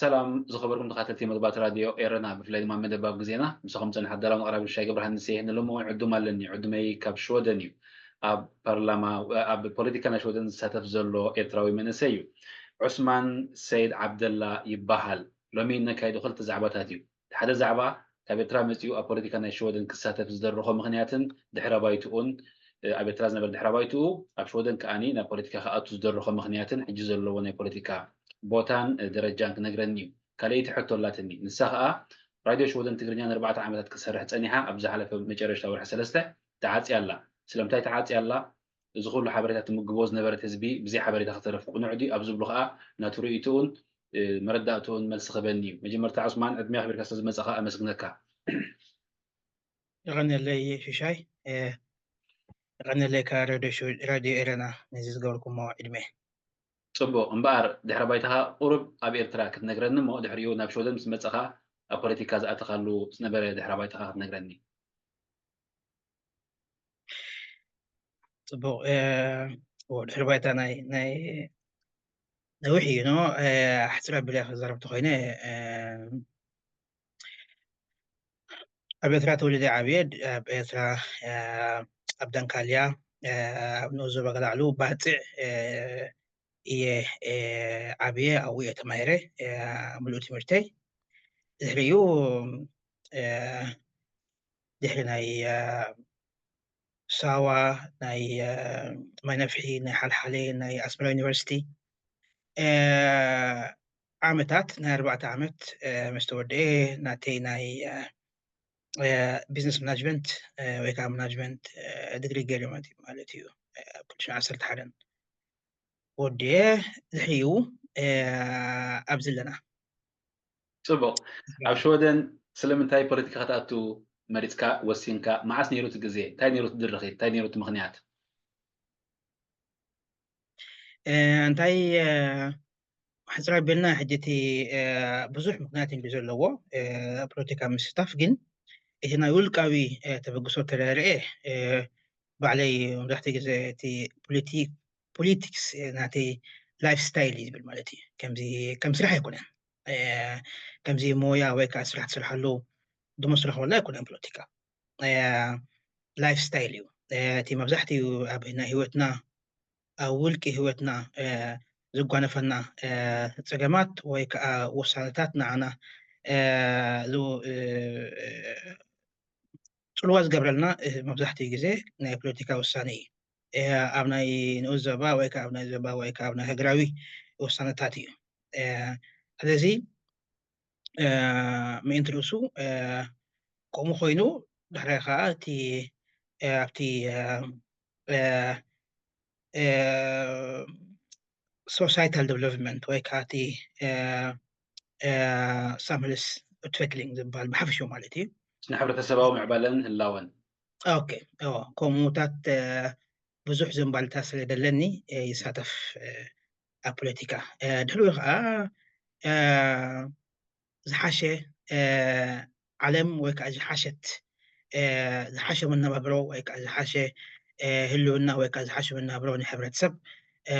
ሰላም ዝኸበርኩም ተኸታተልቲ መግባት ራድዮ ኤረና፣ ብፍላይ ድማ መደብ ኣብ ግዜና። ምሳኹም ዝጸንሐ ኣዳላውን ኣቕራቢ ሻይ ገብረሃንስ እየ። ንሎሚ እውን ዕዱም ኣለኒ። ዕዱመይ ካብ ሽወደን እዩ። ኣብ ፓርላማ፣ ኣብ ፖለቲካ ናይ ሽወደን ዝሳተፍ ዘሎ ኤርትራዊ መንእሰይ እዩ። ዑስማን ሰይድ ዓብደላ ይበሃል። ሎሚ እነካይዶ ክልተ ዛዕባታት እዩ። ሓደ ዛዕባ፣ ካብ ኤርትራ መጺኡ ኣብ ፖለቲካ ናይ ሽወደን ክሳተፍ ዝደረኾ ምኽንያትን ድሕረ ባይትኡን፣ ኣብ ኤርትራ ዝነበረ ድሕረ ባይትኡ፣ ኣብ ሽወደን ከኣኒ ናብ ፖለቲካ ክኣቱ ዝደረኾ ምኽንያትን ሕጂ ዘለዎ ናይ ፖለቲካ ቦታን ደረጃን ክነግረኒ እዩ። ካልኣይቲ ሕቶ ኣላትኒ። ንሳ ከኣ፣ ራድዮ ሽወደን ትግርኛ ንኣርባዕተ ዓመታት ክትሰርሕ ጸኒሓ፣ ኣብ ዝሓለፈ መጨረሽታ ወርሒ ሰለስተ ተዓጽያ ኣላ። ስለምንታይ ተዓጽያ ኣላ? እዚ ኩሉ ሓበሬታ ትምግቦ ዝነበረት ህዝቢ ብዘይ ሓበሬታ ክተርፍ ቅኑዕ ድዩ? ኣብ ዝብሉ ከኣ ናቱ ርእይትኡን፣ እ፣ መረዳእትኡን መልሲ ክበኒ እዩ። መጀመርታ ዑስማን፣ ዕድመ ኣኽቢርካ ስለ ዝመጻኻ ኣመስግነካ። የቐንየለይ ሽሻይ፣ እ፣ የቐንየለይ ከኣ ራድዮ ሽወ-፣ ራድዮ ኤረና ነዚ ዝገበርኩሞ ዕድመ። ጽቡቕ። እምበኣር ድሕረ ባይታኻ ቁሩብ ኣብ ኤርትራ ክትነግረኒ እሞ፣ ድሕሪኡ ናብ ሽወደን ምስ መጻኻ ኣብ ፖለቲካ ዝኣተኻሉ ዝነበረ ድሕረ ባይታኻ ክትነግረኒ። ጽቡቕ። እ፣ ኦ፣ ድሕሪ ባይታ ናይ፣ ናይ ነዊሕ እዩ፣ ኖ፣ እ፣ ኣሕጽር ኣቢለ ክዛረብ ተኾይነ፣ እ፣ ኣብ ኤርትራ ተወሊደ ዓብየ፣ ኣብ ኤርትራ፣ እ፣ ኣብ ዳንካልያ፣ እ፣ ኣብ ንኡስ ዞባ ገላዕሉ ባጽዕ፣ እ፣ እየ፣ እ፣ ዓብየ፣ ኣብኡ እየ ተማሂረ፣ እ፣ ምሉእ ትምህርተይ። ድሕሪኡ፣ እ፣ ድሕሪ ናይ፣ እ፣ ሳዋ፣ ናይ፣ እ፣ ማይ ነፍሒ፣ ናይ ሓልሓለ፣ ናይ ኣስመራ ዩኒቨርሲቲ፣ እ፣ ዓመታት፣ ናይ ኣርባዕተ ዓመት፣ እ፣ ምስ ተወደኤ፣ ናተይ ናይ፣ እ፣ እ፣ ቢዝነስ ማናጅመንት፣ እ፣ ወይ ከዓ ማናጅመንት፣ እ፣ ዲግሪ ገይረ ማለት እዩ፣ ማለት እዩ፣ እ፣ ኣብ ክልተ ሽሕን ዓሰርተ ሓደን ወዲኤ፣ ድሕሪኡ፣ እ፣ ኣብዚ ኣለና። ጽቡቕ። ኣብ ሽወደን ስለምንታይ ፖለቲካ ክትኣቱ መሪጽካ፣ ወሲንካ? መዓስ ነይሩ እቲ ግዜ? እንታይ ነይሩ እቲ ድርኺት? እንታይ ነይሩ እቲ ምኽንያት? እ፣ እንታይ፣ እ፣ ኣሕጽር ኣቢልና፣ ሕጂ እቲ፣ እ፣ ብዙሕ ምኽንያት እዩ ዘለዎ፣ እ፣ ፖለቲካ ምስታፍ። ግን እቲ ናይ ውልቃዊ፣ እ፣ ተበግሶ ተረርኤ፣ እ፣ ባዕለይ መብዛሕትኡ ግዜ እቲ ፖለቲ-፣ ፖለቲክስ፣ እ፣ ናተይ ላይፍ ስታይል እዩ ዝብል ማለት እዩ። ከምዚ፣ ከም ስራሕ ኣይኮነን። እ፣ ከምዚ ሞያ ወይ ከዓ ስራሕ ትሰርሓሉ ደሞዝ ትረኽበሉ ኣይኮነን ፖለቲካ። እ፣ ላይፍ ስታይል እዩ። እ፣ እቲ መብዛሕትኡ ኣብ ናይ ህይወትና፣ ኣብ ውልቂ ህይወትና፣ እ፣ ዝጓነፈና፣ እ፣ ጸገማት ወይ ከዓ ውሳነታት ንዓና፣ እ፣ ዝ-፣ እ፣ ጽልዋ ዝገብረልና፣ እ፣ መብዛሕትኡ ግዜ ናይ ፖለቲካ ውሳነ እዩ። እ፣ ኣብ ናይ ንኡስ ዞባ ወይ ከዓ ኣብ ናይ ዞባ ወይ ከዓ ኣብ ናይ ሃገራዊ ውሳነታት እዩ። እ፣ ስለዚ፣ እ፣ ምእንቲ ርእሱ፣ እ፣ ከምኡ ኮይኑ፣ ድሕራይ ከዓ እቲ፣ እ፣ ኣብቲ፣ እ፣ እ፣ እ፣ ሶሳይታል ዴቨሎፕመንት ወይ ከዓ እቲ፣ እ፣ እ፣ ሳምልስ ኡትቨክሊንግ ዝበሃል ብሓፈሽኡ ማለት እዩ። ስነ ሕብረተሰባዊ ምዕባለን ህላወን። ኦኬ፣ እዎ፣ ከምኡታት፣ እ፣ ብዙሕ ዘንባልታ ስለ ደለኒ፣ እ፣ ይሳተፍ፣ እ፣ ኣብ ፖለቲካ። እ፣ ድሕሪኡ ከዓ፣ እ፣ ዝሓሸ፣ እ፣ ዓለም ወይ ከዓ ዝሓሸት፣ እ፣ ዝሓሸ መነባብሮ ወይ ከዓ ዝሓሸ፣ እ፣ ህልውና ወይ ከዓ ዝሓሸ መነባብሮ ንሕብረተሰብ፣ እ፣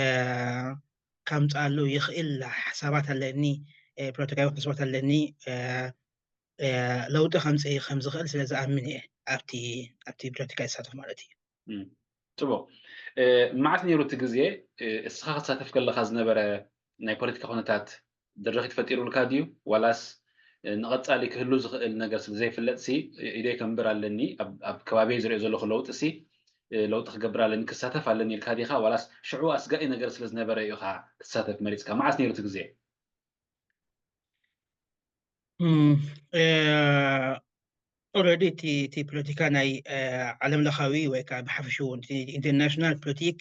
ከምፅኣሉ ይኽእል ሓሳባት ኣለኒ፣ እ፣ ፖለቲካዊ ሓሳባት ኣለኒ፣ እ፣ እ፣ ለውጢ ከምፅእ ከም ዝኽእል ስለ ዝኣምን እየ ኣብቲ፣ ኣብቲ ፖለቲካ ይሳተፍ ማለት እዩ። እም፣ ጽቡቕ። እ፣ መዓስ ነይሩ እቲ ግዜ፣ እ፣ እስኻ ክትሳተፍ ከለኻ ዝነበረ ናይ ፖለቲካ ኩነታት ድርኺት ፈጢሩልካ ድዩ? ዋላስ፣ እ፣ ንቐጻሊ ክህሉ ዝኽእል ነገር ስለ ዘይፍለጥሲ፣ እ፣ ኢደይ ከንብር ኣለኒ፣ ኣብ፣ ኣብ ከባቢየይ ዝሪኦ ዘለኹ ለውጢሲ፣ እ፣ ለውጢ ክገብር ኣለኒ፣ ክሳተፍ ኣለኒ ኢልካ ዲኻ? ዋላስ ሽዑ ኣስጋኢ ነገር ስለ ዝነበረ ኢኻ ክትሳተፍ መሪጽካ? መዓስ ነይሩ እቲ ግዜ? እም፣ እ፣ ኦልሬዲ እቲ፣ እቲ ፖለቲካ ናይ፣ እ፣ ዓለም ለኻዊ ወይ ከዓ ብሓፈሽኡ እቲ ኢንተርናሽናል ፖለቲክ፣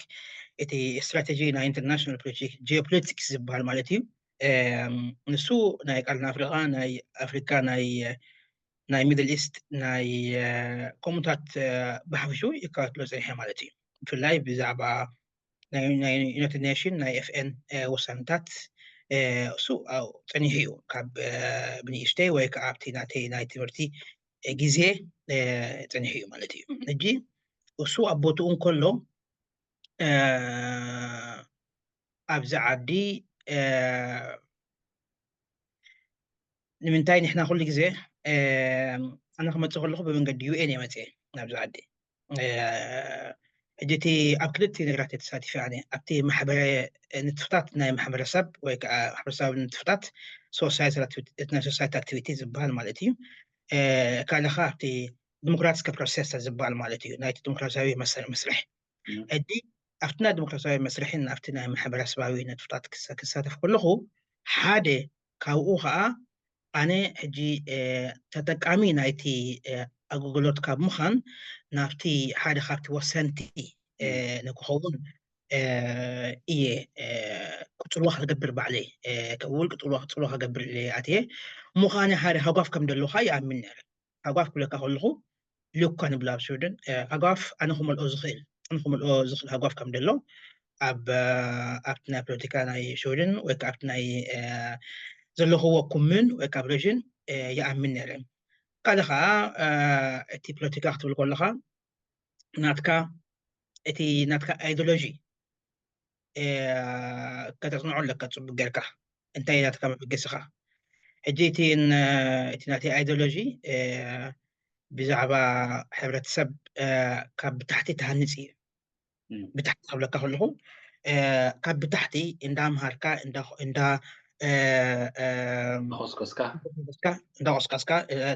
እቲ ስትራቴጂ ናይ ኢንተርናሽናል ፖለቲክ፣ ጂኦፖለቲክስ ዝበሃል ማለት እዩ። እም፣ ንሱ ናይ ቀርኒ ኣፍሪቃ፣ ናይ ኣፍሪካ፣ ናይ፣ ናይ ሚድል ኢስት፣ ናይ፣ እ፣ ከምኡታት፣ እ፣ ብሓፈሽኡ ይከታተሎ ጸኒሐ ማለት እዩ። ብፍላይ ብዛዕባ ናይ፣ ናይ ዩናይትድ ኔሽን፣ ናይ ኤፍ ኤን፣ እ፣ ውሳነታት፣ እ፣ እሱ ኣብኡ ጸኒሑ እዩ። ካብ፣ እ፣ ብንእሽተይ ወይ ከዓ ኣብቲ ናተይ ናይ ትምህርቲ፣ እ፣ ግዜ፣ እ፣ ጸኒሑ እዩ ማለት እዩ። ሕጂ እሱ ኣብ ቦትኡ እንከሎ፣ እ፣ ኣብዚ ዓዲ፣ እ፣ ንምንታይ ንሕና ኩሉ ግዜ ኣነ ክመፅእ ከለኹ ብመንገዲ ዩ ኤን እየ መፅእ ናብዚ ዓዲ። ሕጂ እቲ ኣብ ክልተ ነገራት እየ ተሳቲፈ ኣነ ኣብቲ ማሕበረ ንጥፍታት ናይ ማሕበረሰብ ወይ ከዓ ማሕበረሰብ ንጥፍታት ናይ ሶሳይቲ ኣክቲቪቲ ዝበሃል ማለት እዩ። ካልኻ ኣብቲ ዲሞክራቲክ ፕሮሴስ ዝበሃል ማለት እዩ ናይቲ ዲሞክራሲያዊ መስርሕ። ሕጂ ኣብቲ ናይ ዲሞክራሲያዊ መስርሕን ኣብቲ ናይ ማሕበረሰባዊ ንጥፍታት ክሳተፍ ከለኹ ሓደ ካብኡ ከዓ ኣነ ሕጂ ተጠቃሚ ናይቲ ኣገልግሎት ካብ ምዃን ናብቲ ሓደ ካብቲ ወሰንቲ ንክኸውን እየ ቅፅልዋ ክገብር ባዕለይ ውልቂ ፅልዋ ክገብር ኣትየ ምዃነ ሓደ ሃጓፍ ከም ዘለካ ይኣምን ነረ። ሃጓፍ ክብለካ ከለኹ ሉካ ንብላ ኣብ ሽወደን ሃጓፍ ኣነ ክመልኦ ዝኽእል ኣነ ክመልኦ ዝኽእል ሃጓፍ ከም ዘሎ ኣብ ኣብቲ ናይ ፖለቲካ ናይ ሽወደን ወይ ከዓ ኣብቲ ናይ ዘለኽዎ ኩምን ወይ ከዓ ሬጅን ይኣምን ነረ። ካልእ ከዓ እቲ ፖለቲካ ክትብል ከለካ ናትካ እቲ ናትካ ኣይዲዮሎጂ ከተፅንዖ ኣለካ ፅቡቅ ጌርካ እንታይ ናትካ መበገስኻ። ሕጂ እቲ እቲ ናተይ ኣይዲዮሎጂ ብዛዕባ ሕብረተሰብ ካብ ብታሕቲ ተሃንፅ እዩ። ብታሕቲ ክብለካ ከለኹ ካብ ብታሕቲ እንዳ ምሃርካ እንዳ ቆስቆስካ እንዳ ቆስቀስካ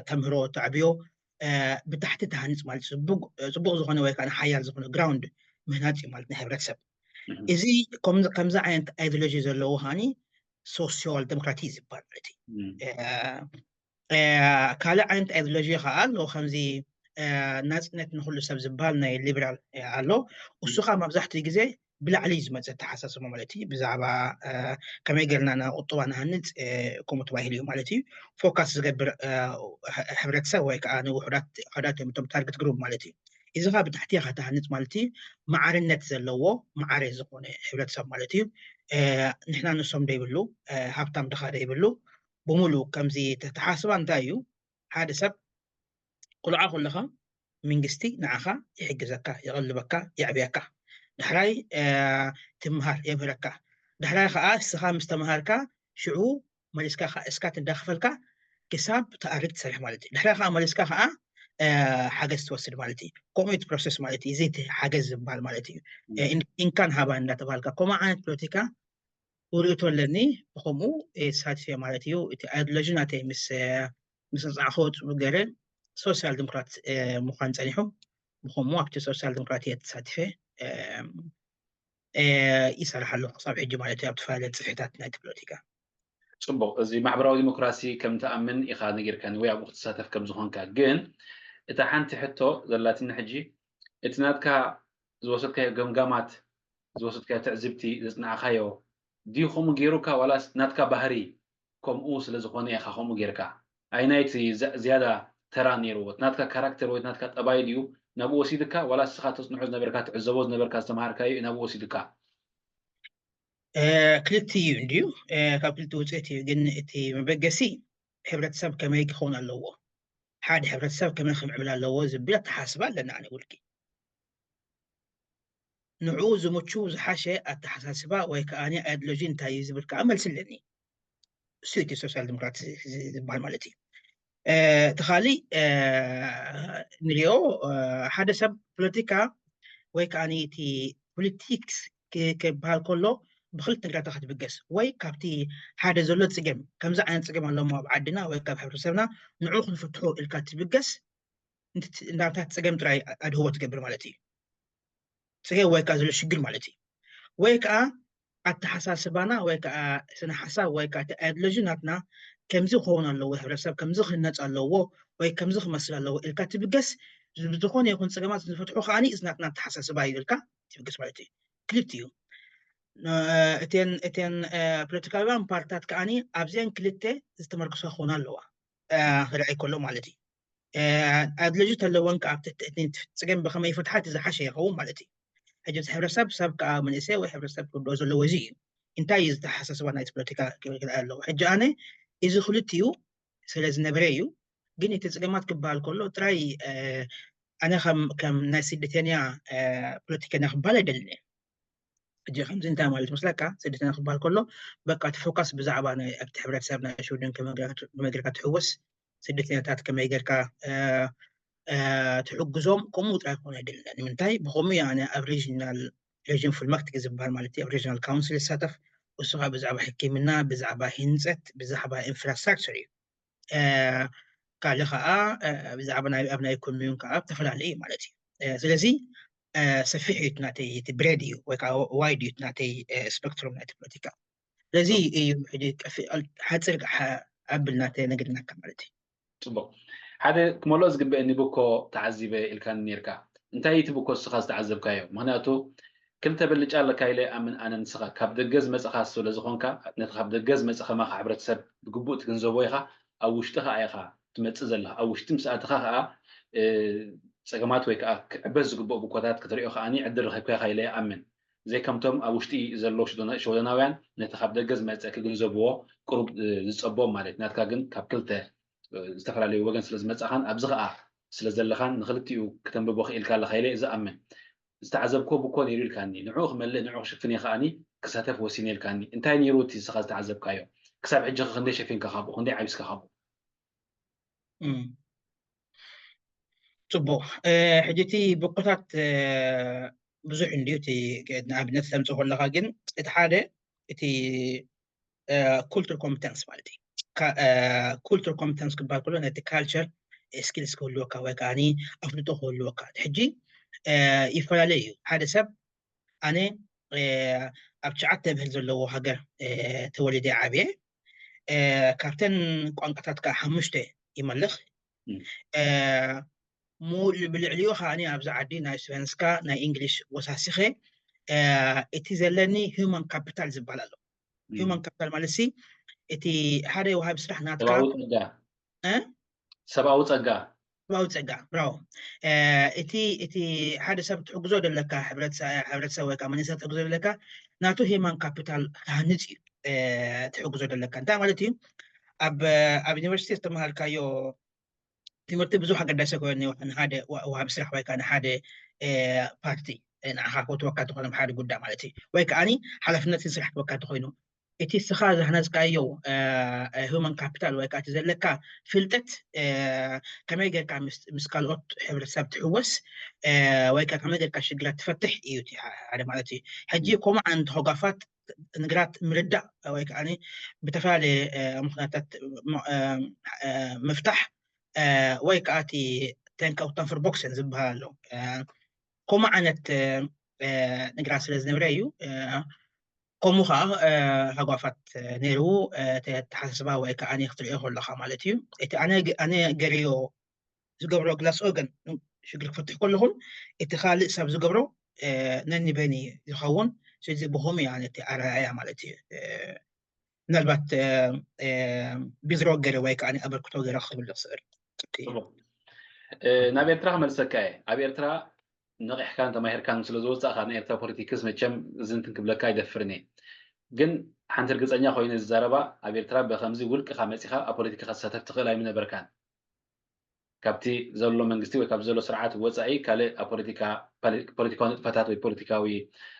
ተምህሮ ተዕብዮ ብታሕቲ ተሃንፅ ማለት እዩ። ፅቡቅ ዝኾነ ወይ ከዓ ሓያል ዝኾነ ግራውንድ ምህናፅ እዩ ማለት ናይ ሕብረተሰብ። እዚ ከምዚ ዓይነት ኣይዲዮሎጂ ዘለዎ ሃኒ ሶሲያል ዴሞክራቲ ዝበሃል ማለት እዩ። ካልእ ዓይነት ኣይዲዮሎጂ ከዓ ኣሎ ከምዚ ናፅነት ንኩሉ ሰብ ዝበሃል ናይ ሊበራል ኣሎ። እሱ ከዓ መብዛሕትኡ ግዜ ብላዕሊ እዩ ዝመፅእ ኣተሓሳስባ ማለት እዩ። ብዛዕባ ከመይ ጌርና ንቁጠባ ንሃንፅ ከምኡ ተባሂሉ እዩ ማለት እዩ። ፎካስ ዝገብር ሕብረተሰብ ወይ ከዓ ንውሑዳት ውሑዳት እዮም እቶም ታርጌት ግሩፕ ማለት እዩ። እዚ ከዓ ብታሕቲ ኢኻ ትሃንፅ ማለት እዩ። ማዕርነት ዘለዎ ማዕረ ዝኾነ ሕብረተሰብ ማለት እዩ። ንሕና ንሶም ደይብሉ ሃብታም ድኻ ደይብሉ ብምሉእ ከምዚ ተተሓስባ እንታይ እዩ ሓደ ሰብ ቆልዓ ከለኻ መንግስቲ ንዓኻ ይሕግዘካ፣ ይቐልበካ፣ የዕብየካ። ዳሕራይ ትምሃር፣ የምህረካ። ዳሕራይ ከዓ እስኻ ምስ ተምሃርካ ሽዑ መሊስካ ከዓ እስካት እንዳኸፈልካ ክሳብ ተኣርግ ትሰርሕ ማለት እዩ። ዳሕራይ ከዓ መሊስካ ከዓ ሓገዝ ትወስድ ማለት እዩ። ከምኡ እቲ ፕሮሰስ ማለት እዩ። እዚ እቲ ሓገዝ ዝበሃል ማለት እዩ። ኢንካን ሃባ እንዳተባሃልካ ከምኡ ዓይነት ፖለቲካ ውርእቶ ኣለኒ። ብከምኡ ተሳቲፈ ማለት እዩ። እቲ ኣይዲዮሎጂ ናተይ ምስ ምስ ኣውፃዕክዎ ፅቡቅ ገይረ ሶሲያል ዲሞክራት ምዃን ፀኒሑ ብከምኡ ኣብቲ ሶሲያል ዲሞክራት እየ ተሳቲፈ ይሰርሕ ኣለኹ ክሳብ ሕጂ ማለት እዩ ኣብ ዝተፈላለዩ ፅፍሕታት ናይቲ ፖለቲካ። ፅቡቅ፣ እዚ ማሕበራዊ ዲሞክራሲ ከም ትኣምን ኢኻ ነጊርካኒ ወይ ኣብኡ ክትሳተፍ ከም ዝኾንካ። ግን እታ ሓንቲ ሕቶ ዘላትኒ ሕጂ እቲ ናትካ ዝወሰድካዮ ገምጋማት ዝወሰድካዮ ትዕዝብቲ ዘፅናዕካዮ ድዩ ከምኡ ገይሩካ ዋላስ ናትካ ባህሪ ከምኡ ስለ ዝኾነ ኢኻ ከምኡ ጌርካ? ኣይናይቲ ዝያዳ ተራ ነይርዎ? ናትካ ካራክተር ወይ ናትካ ጠባይ ድዩ ናብኡ ወሲድካ ዋላ እስኻ ተጽንዖ ዝነበርካ ትዕዘቦ ዝነበርካ ዝተምሃርካዮ እዩ ናብኡ ወሲድካ? ክልቲኡ እንድዩ፣ ካብ ክልቲ ውፅእት እዩ። ግን እቲ መበገሲ ሕብረተሰብ ከመይ ክኸውን ኣለዎ፣ ሓደ ሕብረተሰብ ከመይ ክምዕብል ኣለዎ ዝብል ኣተሓስባ ኣለና ኣነ ውልቂ። ንዕኡ ዝምቹ ዝሓሸ ኣተሓሳስባ ወይ ከዓ ኣይዲዮሎጂ እንታይ እዩ ዝብል ከዓ መልሲ ኣለኒ። እሱ እቲ ሶሻል ዲሞክራት ዝበሃል ማለት እዩ። እቲ ካሊእ ንሪኦ ሓደ ሰብ ፖለቲካ ወይ ከዓ እቲ ፖለቲክስ ክበሃል ከሎ ብክልተ ነገራት ክትብገስ ወይ ካብቲ ሓደ ዘሎ ፅገም ከምዚ ዓይነት ፅገም ኣለሞ ኣብ ዓድና ወይ ካብ ሕብረተሰብና ንዑ ክንፍትሖ ኢልካ ትብገስ እንዳብታት ፀገም ጥራይ ኣድህቦ ትገብር ማለት እዩ። ፀገም ወይ ከዓ ዘሎ ሽግር ማለት እዩ። ወይ ከዓ ኣተሓሳስባና ወይ ከዓ ስነ ሓሳብ ወይ ከዓ ኣይዲዮሎጂ ናትና ከምዚ ክኸውን ኣለዎ፣ ሕብረተሰብ ከምዚ ክህነፅ ኣለዎ ወይ ከምዚ ክመስል ኣለዎ ኢልካ ትብገስ ብዝኾነ ይኹን ፀገማት ንፈትሖ ከዓኒ እዚ ናትና ኣተሓሳስባ እዩ ኢልካ ትብገስ ማለት እዩ። ክልቲኡ እተን እተን ፖለቲካውያን ፓርትታት ከዓኒ ኣብዚአን ክልተ ዝተመርክሶ ክኾና ኣለዋ ክርኣይ ከሎ ማለት እዩ። ኣይዲዮሎጂ ተለወን ከዓ ኣብቲ ትእትኒን ትፍፅገን ብኸመይ ፍትሓት ዝሓሸ ይኸውን ማለት እዩ። ሕጂ እዚ ሕብረተሰብ ሰብ ከዓ መንእሰይ ወይ ሕብረተሰብ ክርድኦ ዘለዎ እዚ እዩ። እንታይ እዩ ዝተሓሳስባ ናይቲ ፖለቲካ ክብል ኣለዎ። ሕጂ ኣነ እዚ ክልቲኡ ስለ ዝነበረ እዩ። ግን እቲ ፅገማት ክበሃል ከሎ ጥራይ ኣነ ከም ናይ ስደተኛ ፖለቲከኛ ክበሃል ኣይደልን እየ። ሕጂ ከምዚ እንታይ ማለት መስለካ? ስደተኛ ክበሃል ከሎ በቃ እቲ ፎካስ ብዛዕባ ናይ ኣብቲ ሕብረተሰብ ናይ ሽወደን ከመይ ጌርካ ትሕወስ፣ ስደተኛታት ከመይ ጌርካ ትሕግዞም፣ ከምኡ ጥራይ ክኾን ኣይደልን። ንምንታይ ብኸምኡ እየ ኣነ ኣብ ሪጅናል ሪጅን ፉልማክት ዝበሃል ማለት እዩ ኣብ ሪጅናል ካውንስል ይሳተፍ። እሱ ከዓ ብዛዕባ ሕክምና፣ ብዛዕባ ህንፀት፣ ብዛዕባ ኢንፍራስትራክቸር እዩ። ካልእ ከዓ ብዛዕባ ኣብ ናይ ኮሚዩን ከዓ ተፈላለየ እዩ ማለት እዩ። ስለዚ ሰፊሕ እዩ ናተይ እቲ ብሬድ እዩ ወይ ከዓ ዋይድ እዩ ናተይ ስፐክትሩም ናይቲ ፖለቲካ። ስለዚ እዩ ሕጂ ሓፂር ኣብል ናተ ነግርናካ ማለት እዩ። ፅቡቅ። ሓደ ክመልኦ ዝግበአኒ ብኮ ተዓዚበ ኢልካኒ ነርካ። እንታይ እቲ ብኮ እስኻ ዝተዓዘብካዮ? ምክንያቱ ክልተ ብልጫ ኣለካ ኢለ ኣምን ኣነ ንስኻ ካብ ደገ ዝመፅኻ ስለ ዝኾንካ ነቲ ካብ ደገ ዝመፅእ ከማኻ ሕብረተሰብ ብግቡእ ትግንዘቦ ኢኻ። ኣብ ውሽጢ ከዓ ኢኻ ትመፅእ ዘለኻ። ኣብ ውሽጢ ምስ ኣተኻ ከዓ ፀገማት ወይ ከዓ ክዕበስ ዝግብኦ ብኮታት ክትሪኦ ከዓኒ ዕድል ረኺብካ ኢኻ ኢለ ኣምን። ዘይከምቶም ኣብ ውሽጢ ዘለዉ ሽወደናውያን ነቲ ካብ ደገ ዝመፀ ክግንዘብዎ ቅሩብ ዝፀቦም ማለት ናትካ ግን ካብ ክልተ ዝተፈላለዩ ወገን ስለ ዝመፃኻን ኣብዚ ከዓ ስለ ዘለኻን ንክልቲኡ ክተንብቦ ክኢልካ ኣለካ ኢለ ዝኣምን። ዝተዓዘብኮ ብኮ ነይሩ ኢልካኒ ንዕኡ ክመልእ ንዕኡ ክሽፍን እየ ከዓኒ ክሳተፍ ወሲነ ኢልካኒ እንታይ ነይሩ እቲ ንስኻ ዝተዓዘብካዮ? ክሳብ ሕጂ ክንደይ ሸፊንካ ካብኡ ክንደይ ዓቢስካ ካብኡ? ፅቡቅ። ሕጂ እቲ ብኮታት ብዙሕ እንድዩ እቲ ንኣብነት ተምፅእ ከለካ ግን እቲ ሓደ እቲ ኩልቱር ኮምፒተንስ ማለት እዩ። ኩልቱር ኮምፒተንስ ክበሃል ከሎ ነቲ ካልቸር ስኪልስ ክህልወካ ወይ ከዓ ኣፍልጦ ክህልወካ። ሕጂ ይፈላለዩ እዩ። ሓደ ሰብ ኣነ ኣብ ትሽዓተ ብሄር ዘለዎ ሃገር ተወሊደ ዓብየ። ካብተን ቋንቋታት ከዓ ሓሙሽተ ይመልኽ። ብልዕሊኡ ከዓ ኣብዚ ዓዲ ናይ ስቨንስካ ናይ እንግሊሽ ወሳሲኸ እቲ ዘለኒ ሂውማን ካፒታል ዝበሃል ኣሎ። ሂውማን ካፒታል ማለት ሲ እቲ ሓደ ወሃቢ ስራሕ ናትካ ሰብኣዊ ፀጋ ሰብኣዊ ፀጋ ሰብኣዊ ፀጋ ብራው እቲ እቲ ሓደ ሰብ ትሕግዞ ዘለካ ሕብረተሰብ ወይ ከዓ መንእሰብ ትሕግዞ ዘለካ ናቱ ሂውማን ካፒታል ክሃንፅ እዩ። ትሕግዞ ዘለካ እንታይ ማለት እዩ? ኣብ ኣብ ዩኒቨርሲቲ ዝተምሃርካዮ ትምህርቲ ብዙሕ ኣገዳሲ ኮይኑ ንሓደ ወሃቢ ስራሕ ወይ ከዓ ንሓደ ፓርቲ ንዓኻ ክእትወካ ተኾይኖም ሓደ ጉዳይ ማለት እዩ ወይ ከዓ ሓላፍነትን ስራሕ ክወካ ተኾይኑ እቲ ስኻ ዝሃነፅካዮ ሂውማን ካፒታል ወይ ከዓ እቲ ዘለካ ፍልጠት ከመይ ጌርካ ምስ ካልኦት ሕብረተሰብ ትሕወስ ወይ ከዓ ከመይ ጌርካ ሽግራት ትፈትሕ እዩ ሓደ ማለት እዩ። ሕጂ ከምኡ ዓይነት ተኸጓፋት ንግራት ምርዳእ ወይ ከዓ ብተፈላለየ ምክንያታት ምፍታሕ ወይ ከዓ እቲ ተንከውተንፍር ቦክሰን ዝበሃል ኣሎ ከምኡ ዓይነት ንግራት ስለ ዝነበረ እዩ። ከምኡ ከዓ ሃጓፋት ነይሩ ተሓሳስባ ወይ ከዓ ክትሪኦ ከለካ ማለት እዩ። እቲ ኣነ ገርዮ ዝገብሮ ግላስ ኦገን ሽግር ክፈትሕ ከለኹን እቲ ካልእ ሰብ ዝገብሮ ነኒ በኒ ዝኸውን ስለዚ ብኸምኡ እያ ነቲ ኣረኣእያ ማለት እዩ። ምናልባት ቢዝሮ ገለ ወይ ከዓ ኣበርክቶ ገለ ክኽብል ዝኽእል ናብ ኤርትራ ክመልሰካ እየ። ኣብ ኤርትራ ነቂሕካን ተማሂርካን ስለ ዝወፃእካ ናይ ኤርትራ ፖለቲክስ መቸም ዝንትን ክብለካ ኣይደፍርን እየ። ግን ሓንቲ ርግፀኛ ኮይኑ ዝዛረባ ኣብ ኤርትራ ብከምዚ ውልቅካ መፂካ ኣብ ፖለቲካ ክትሳተፍ ትኽእል ኣይምነበርካን። ካብቲ ዘሎ መንግስቲ ወይ ካብ ዘሎ ስርዓት ወፃኢ ካልእ ኣብ ፖለቲካ ፖለቲካዊ ንጥፈታት ወይ ፖለቲካዊ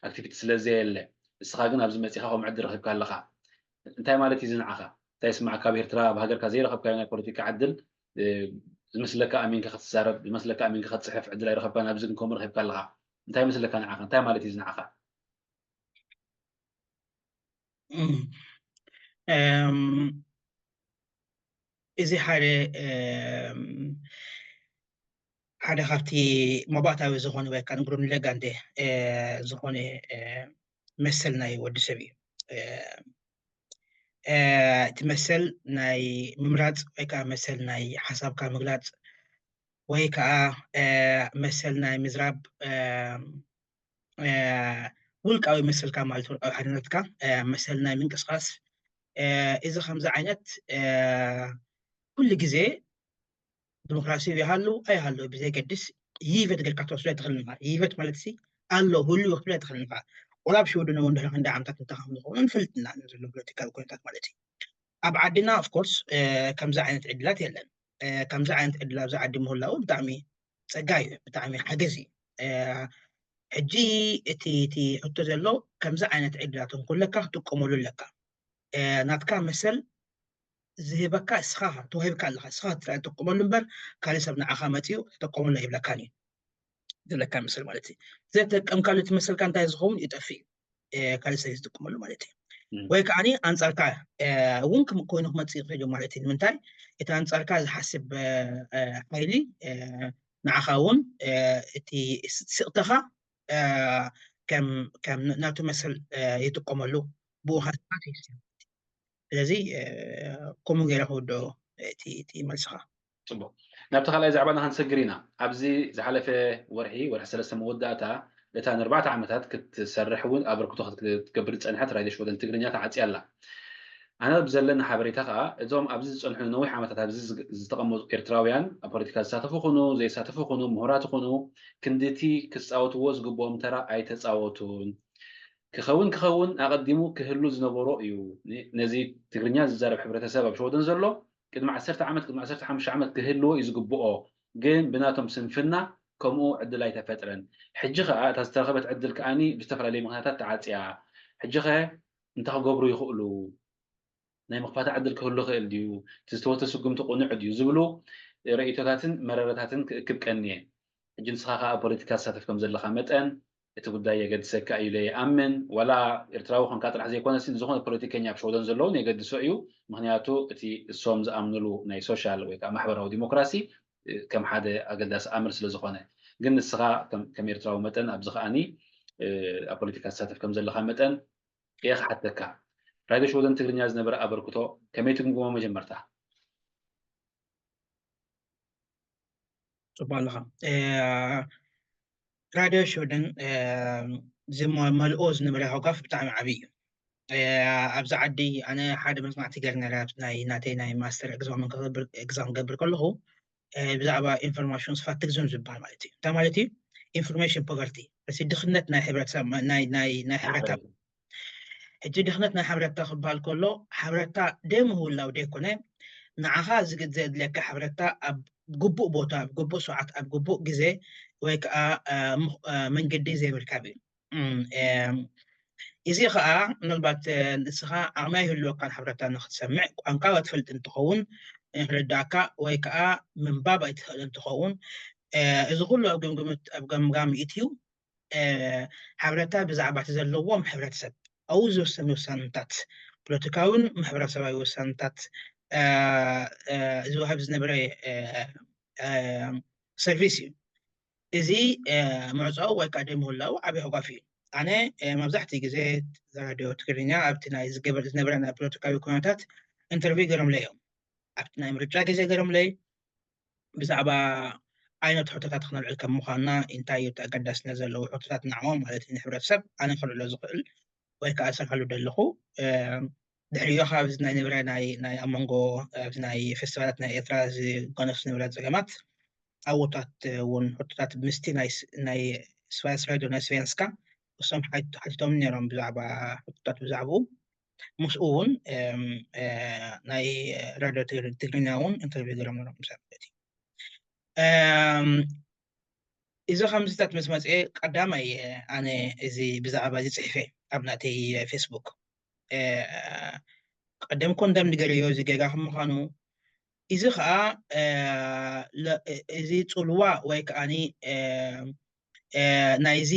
ኣክቲቪቲ ስለ ዘየለ ንስኻ ግን ኣብዚ መፂኻ ከምኡ ዕድል ረኺብካ ኣለኻ። እንታይ ማለት እዩ ዝንዓኻ? እንታይ ይስማዕካ? ኣብ ኤርትራ ኣብ ሃገርካ ዘይረኸብካዮ ናይ ፖለቲካ ዕድል ዝመስለካ ኣሚንካ ክትዛረብ ዝመስለካ ኣሚንካ ክትፅሕፍ ዕድል ኣይረኸብካን። ኣብዚ ግን ከምኡ ረኺብካ ኣለኻ። እንታይ ይመስለካ ንዓኻ? እንታይ ማለት እዩ ዝንዓኻ? እዚ ሓደ ሓደ ካብቲ መባእታዊ ዝኾነ ወይ ከዓ ንግሩም ሌጋንዴ ዝኾነ መሰል ናይ ወዲ ሰብ እዩ። እቲ መሰል ናይ ምምራፅ ወይ ከዓ መሰል ናይ ሓሳብካ ምግላፅ ወይ ከዓ መሰል ናይ ምዝራብ ውልቃዊ መሰልካ ማለት ውልቃዊ ሓድነትካ መሰል ናይ ምንቅስቃስ እዚ ከምዚ ዓይነት ኩሉ ግዜ ዲሞክራሲ ይሃሉ ኣይሃሉ ብዘይገድስ ይህበት ጌርካ ትወስዶ ኣይትኽእልን ኢኻ። ይህበት ማለት ሲ ኣሎ ህሉ ክትብሎ ኣይትኽእልን ኢኻ። ወላ ኣብ ሽወደን እውን ድሕሪ ክንደይ ዓመታት እንታይ ከም ዝኸውን ንፈልጥ ኢና ዘሎ ፖለቲካዊ ኩነታት ማለት እዩ። ኣብ ዓድና ኦፍኮርስ ከምዚ ዓይነት ዕድላት የለን። ከምዚ ዓይነት ዕድል ኣብዚ ዓዲ ምህላው ብጣዕሚ ፀጋ እዩ፣ ብጣዕሚ ሓገዝ እዩ። ሕጂ እቲ እቲ ሕቶ ዘሎ ከምዚ ዓይነት ዕድላት እንኩለካ ክትጥቀመሉ ኣለካ። ናትካ መሰል ዝህበካ እስኻ ተዋሂብካ ኣለካ፣ እስኻ ትጥቀመሉ እምበር ካልእ ሰብ ንዓኻ መፂኡ ተጠቀመሉ ኣይብለካን እዩ። ዘለካ መሰል ማለት እዩ። ዘተጠቀምካሉ እቲ መሰልካ እንታይ ዝኸውን ይጠፍእ እዩ። ካልእ ሰብ ዝጥቀመሉ ማለት እዩ። ወይ ከዓኒ ኣንፃርካ እውን ኮይኑ ክመፅእ ይኽእል እዩ ማለት እዩ። ንምንታይ? እቲ ኣንፃርካ ዝሓስብ ሓይሊ ንዓኻ እውን እቲ ስቕተኻ ከም ናቱ መሰል ይጥቀመሉ፣ ብኡ ከስባት ይስብ። ስለዚ ከምኡ ገይረ ክውድኦ እቲ መልስኻ። ፅቡቅ፣ ናብቲ ካልኣይ ዛዕባና ክንሰግር ኢና። ኣብዚ ዝሓለፈ ወርሒ ወርሒ ሰለስተ መወዳእታ እታ ንኣርባዕተ ዓመታት ክትሰርሕ እውን ኣበርክቶ ክትገብር ዝፀንሐት ራድዮ ሽወደን ትግርኛ ተዓፅያ ኣላ። ኣነ ብዘለኒ ሓበሬታ ከዓ እዞም ኣብዚ ዝፀንሑ ንነዊሕ ዓመታት ኣብዚ ዝተቐመጡ ኤርትራውያን ኣብ ፖለቲካ ዝሳተፉ ይኹኑ ዘይሳተፉ ይኹኑ ምሁራት ይኹኑ ክንድቲ ክፃወትዎ ዝግብኦም ተራ ኣይተፃወቱን። ክኸውን ክኸውን ኣቐዲሙ ክህሉ ዝነበሮ እዩ። ነዚ ትግርኛ ዝዛረብ ሕብረተሰብ ኣብ ሸወደን ዘሎ ቅድሚ ዓሰርተ ዓመት ቅድሚ ዓሰርተ ሓሙሽተ ዓመት ክህልዎ እዩ ዝግብኦ፣ ግን ብናቶም ስንፍና ከምኡ ዕድል ኣይተፈጥረን። ሕጂ ከዓ እታ ዝተረኸበት ዕድል ከዓኒ ብዝተፈላለዩ ምክንያታት ተዓፅያ። ሕጂ ኸ እንታይ ክገብሩ ይኽእሉ? ናይ ምኽፋት ዕድል ክህሉ ይኽእል ድዩ? እቲ ዝተወተ ስጉምቲ ቅኑዕ ድዩ? ዝብሉ ርእይቶታትን መረረታትን ክእክብ ቀንየ። ሕጂ ንስኻ ከዓ ኣብ ፖለቲካ ትሳተፍ ከም ዘለኻ መጠን እቲ ጉዳይ የገድሰካ እዩ ኢለ ይኣምን። ዋላ ኤርትራዊ ኮንካ ጥራሕ ዘይኮነስ ንዝኾነ ፖለቲከኛ ኣብ ሸወደን ዘለውን የገድሶ እዩ። ምክንያቱ እቲ እሶም ዝኣምንሉ ናይ ሶሻል ወይ ከዓ ማሕበራዊ ዲሞክራሲ ከም ሓደ ኣገዳሲ ኣምር ስለ ዝኾነ። ግን ንስኻ ከም ኤርትራዊ መጠን ኣብዚ ከዓኒ ኣብ ፖለቲካ ትሳተፍ ከም ዘለኻ መጠን እየ ክሓተካ። ራድዮ ሽወደን ትግርኛ ዝነበረ ኣበርክቶ ከመይ ትግምግሞ? መጀመርታ ፅቡቅ ኣለኻ። ራድዮ ሽወደን ዝመልኦ ዝነበረ ሃጓፍ ብጣዕሚ ዓብዪ እዩ። ኣብዚ ዓዲ ኣነ ሓደ መፅናዕቲ ገይረ ነረ ናይ ናተይ ናይ ማስተር ኤግዛም ክገብር ከለኹ ብዛዕባ ኢንፎርሜሽን ስፋትግዝም ዝበሃል ማለት እዩ። እንታይ ማለት እዩ? ኢንፎርሜሽን ፖቨርቲ፣ እቲ ድኽነት ናይ ሕብረተሰብ ናይ ናይ ናይ ሕብረተሰብ። ሕጂ ድኽነት ናይ ሕብረታ ክበሃል ከሎ ሕብረታ ደይ ምህውላው ደይኮነ ንዓኻ ዝግድ ዘድልየካ ሕብረታ ኣብ ግቡእ ቦታ ኣብ ግቡእ ሰዓት ኣብ ግቡእ ግዜ ወይ ከዓ መንገዲ ዘይምርካብ እዩ። እዚ ከዓ ምናልባት ንስኻ ዓቕሚ ኣይህልወካን ሕብረታ ንክትሰምዕ ቋንቋ ትፈልጥ እንትኸውን ንክርዳእካ ወይ ከዓ ምንባብ ኣይትኽእል እንትኸውን እዚ ኩሉ ኣብ ገምጋም ይእትዩ። ሕብረታ ብዛዕባ እቲ ዘለዎም ሕብረተሰብ ኣብኡ ዝወሰኑ ውሳነታት ፖለቲካዊን ማሕበረሰባዊ ውሳነታት ዝወሃብ ዝነበረ ሰርቪስ እዩ። እዚ ምዕፃው ወይ ከዓ ደይ ምህላው ዓብዪ ሃጓፍ እዩ። ኣነ መብዛሕትኡ ግዜ ራድዮ ትግርኛ ኣብቲ ናይ ዝገበር ዝነበረ ናይ ፖለቲካዊ ኩነታት ኢንተርቪው ገይሮምለይ እዮም። ኣብቲ ናይ ምርጫ ግዜ ገይሮምለይ ብዛዕባ ዓይነት ሕቶታት ክነልዕል ከም ምዃንና እንታይ እዩ እቲ ኣገዳስነት ዘለዎ ሕቶታት ንዕኦም ማለት እዩ ንሕብረተሰብ ኣነ ከልዕሎ ዝኽእል ወይ ከዓ እሰርሐሉ ደለኹ ድሕሪኡ ካብ ናይ ንብረ ናይ ኣብ መንጎ ናይ ፌስቲቫላት ናይ ኤርትራ ዝጎነፍ ንብረ ፀገማት ኣብታት እውን ሕቶታት ምስቲ ናይ ስቫስራይዶ ናይ ስቬንስካ እሶም ሓቲቶም ነይሮም ብዛዕባ ሕቶታት ብዛዕባኡ ምስኡ እውን ናይ ራድዮ ትግርኛ እውን ኢንተርቪው ገይሮም ነይሮም ማለት እዩ። እዚ ከምዚታት ምስ መፅአ ቀዳማይ ኣነ እዚ ብዛዕባ እዚ ፅሒፈ ኣብ ናተይ ፌስቡክ ቀደም ኮንደም ንገርዮ እዚ ጌጋ ከም ምዃኑ እዚ ከዓ እዚ ፅልዋ ወይ ከዓኒ ናይዚ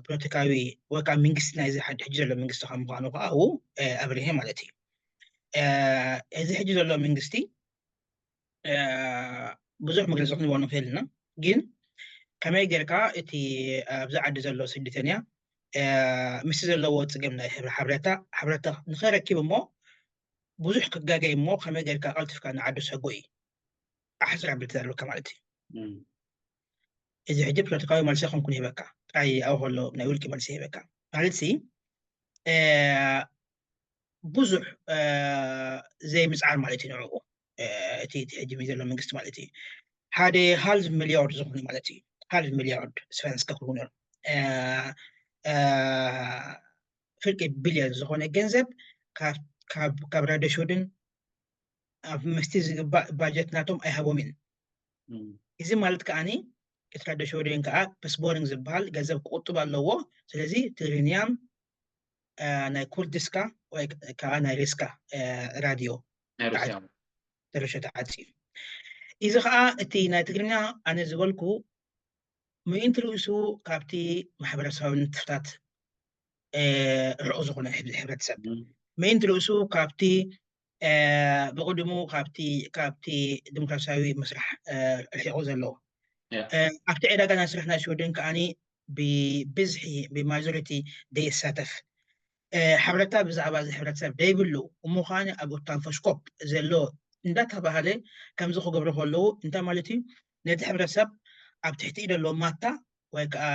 ፖለቲካዊ ወይ ከዓ መንግስቲ ናይዚ ሕጂ ዘሎ መንግስቲ ከም ምዃኑ ከዓ ኣብርሀ ማለት እዩ። እዚ ሕጂ ዘሎ መንግስቲ ብዙሕ መግለፂ ክንህቦ ንኽእል ኢና፣ ግን ከመይ ጌርካ እቲ ኣብዚ ዓዲ ዘሎ ስደተኛ ምስቲ ዘለዎ ፅገም ናይ ሕብረ ሓበሬታ ሓበሬታ ንኸረኪብ እሞ ብዙሕ ክጋገይ እሞ ከመይ ጌርካ ቀልጢፍካ ንዓዱ ሰጎ እዩ ኣሕፅር ኣብል ተደርበካ ማለት እዩ። እዚ ሕጂ ፖለቲካዊ መልሲ ከምኩን ሂበካ ጥራይ ኣብኡ ከሎ ናይ ውልቂ መልሲ ሂበካ ማለት ሲ ብዙሕ ዘይምፅዓር ማለት እዩ ንዕኡ እቲ ሕጂ ዘሎ መንግስቲ ማለት እዩ ሓደ ሃልፍ ሚሊዮን ዝኾነ ማለት እዩ ሃልፍ ሚሊዮን ስቨንስካ ክኾኑ ፍርቂ ቢልዮን ዝኾነ ገንዘብ ካብ ራድዮ ሽወደን ኣብ መስቲ ዝግባእ ባጀት ናቶም ኣይሃቦምን። እዚ ማለት ከዓኒ ኤርትራ ዶ ሽወደን ከዓ በስቦሪንግ ዝበሃል ገንዘብ ክቁጥብ ኣለዎ። ስለዚ ትግርኛ ናይ ኩርድስካ ወይ ከዓ ናይ ሬስካ ራድዮ ተረሸ ተዓፅዩ። እዚ ከዓ እቲ ናይ ትግርኛ ኣነ ዝበልኩ ምእንቲ ርእሱ ካብቲ ማሕበረሰባዊ ንጥፍታት ርዑ ዝኾነ ሕብረተሰብ ምእንቲ ርእሱ ካብቲ ብቅድሙ ካብቲ ካብቲ ዲሞክራሲያዊ መስራሕ ርሒቑ ዘለዎ ኣብቲ ዕዳጋ ናይ ስራሕ ናይ ሽወደን ከዓኒ ብብዝሒ ብማጆሪቲ ደይሳተፍ ሓበረታ ብዛዕባ እዚ ሕብረተሰብ ደይብሉ እሞ ከዓኒ ኣብ ኦታንፎስኮፕ ዘሎ እንዳተባሃለ ከምዚ ክገብሩ ከለዉ እንታይ ማለት እዩ ነቲ ሕብረተሰብ ኣብ ትሕቲ ዘሎ ማታ ወይ ከዓ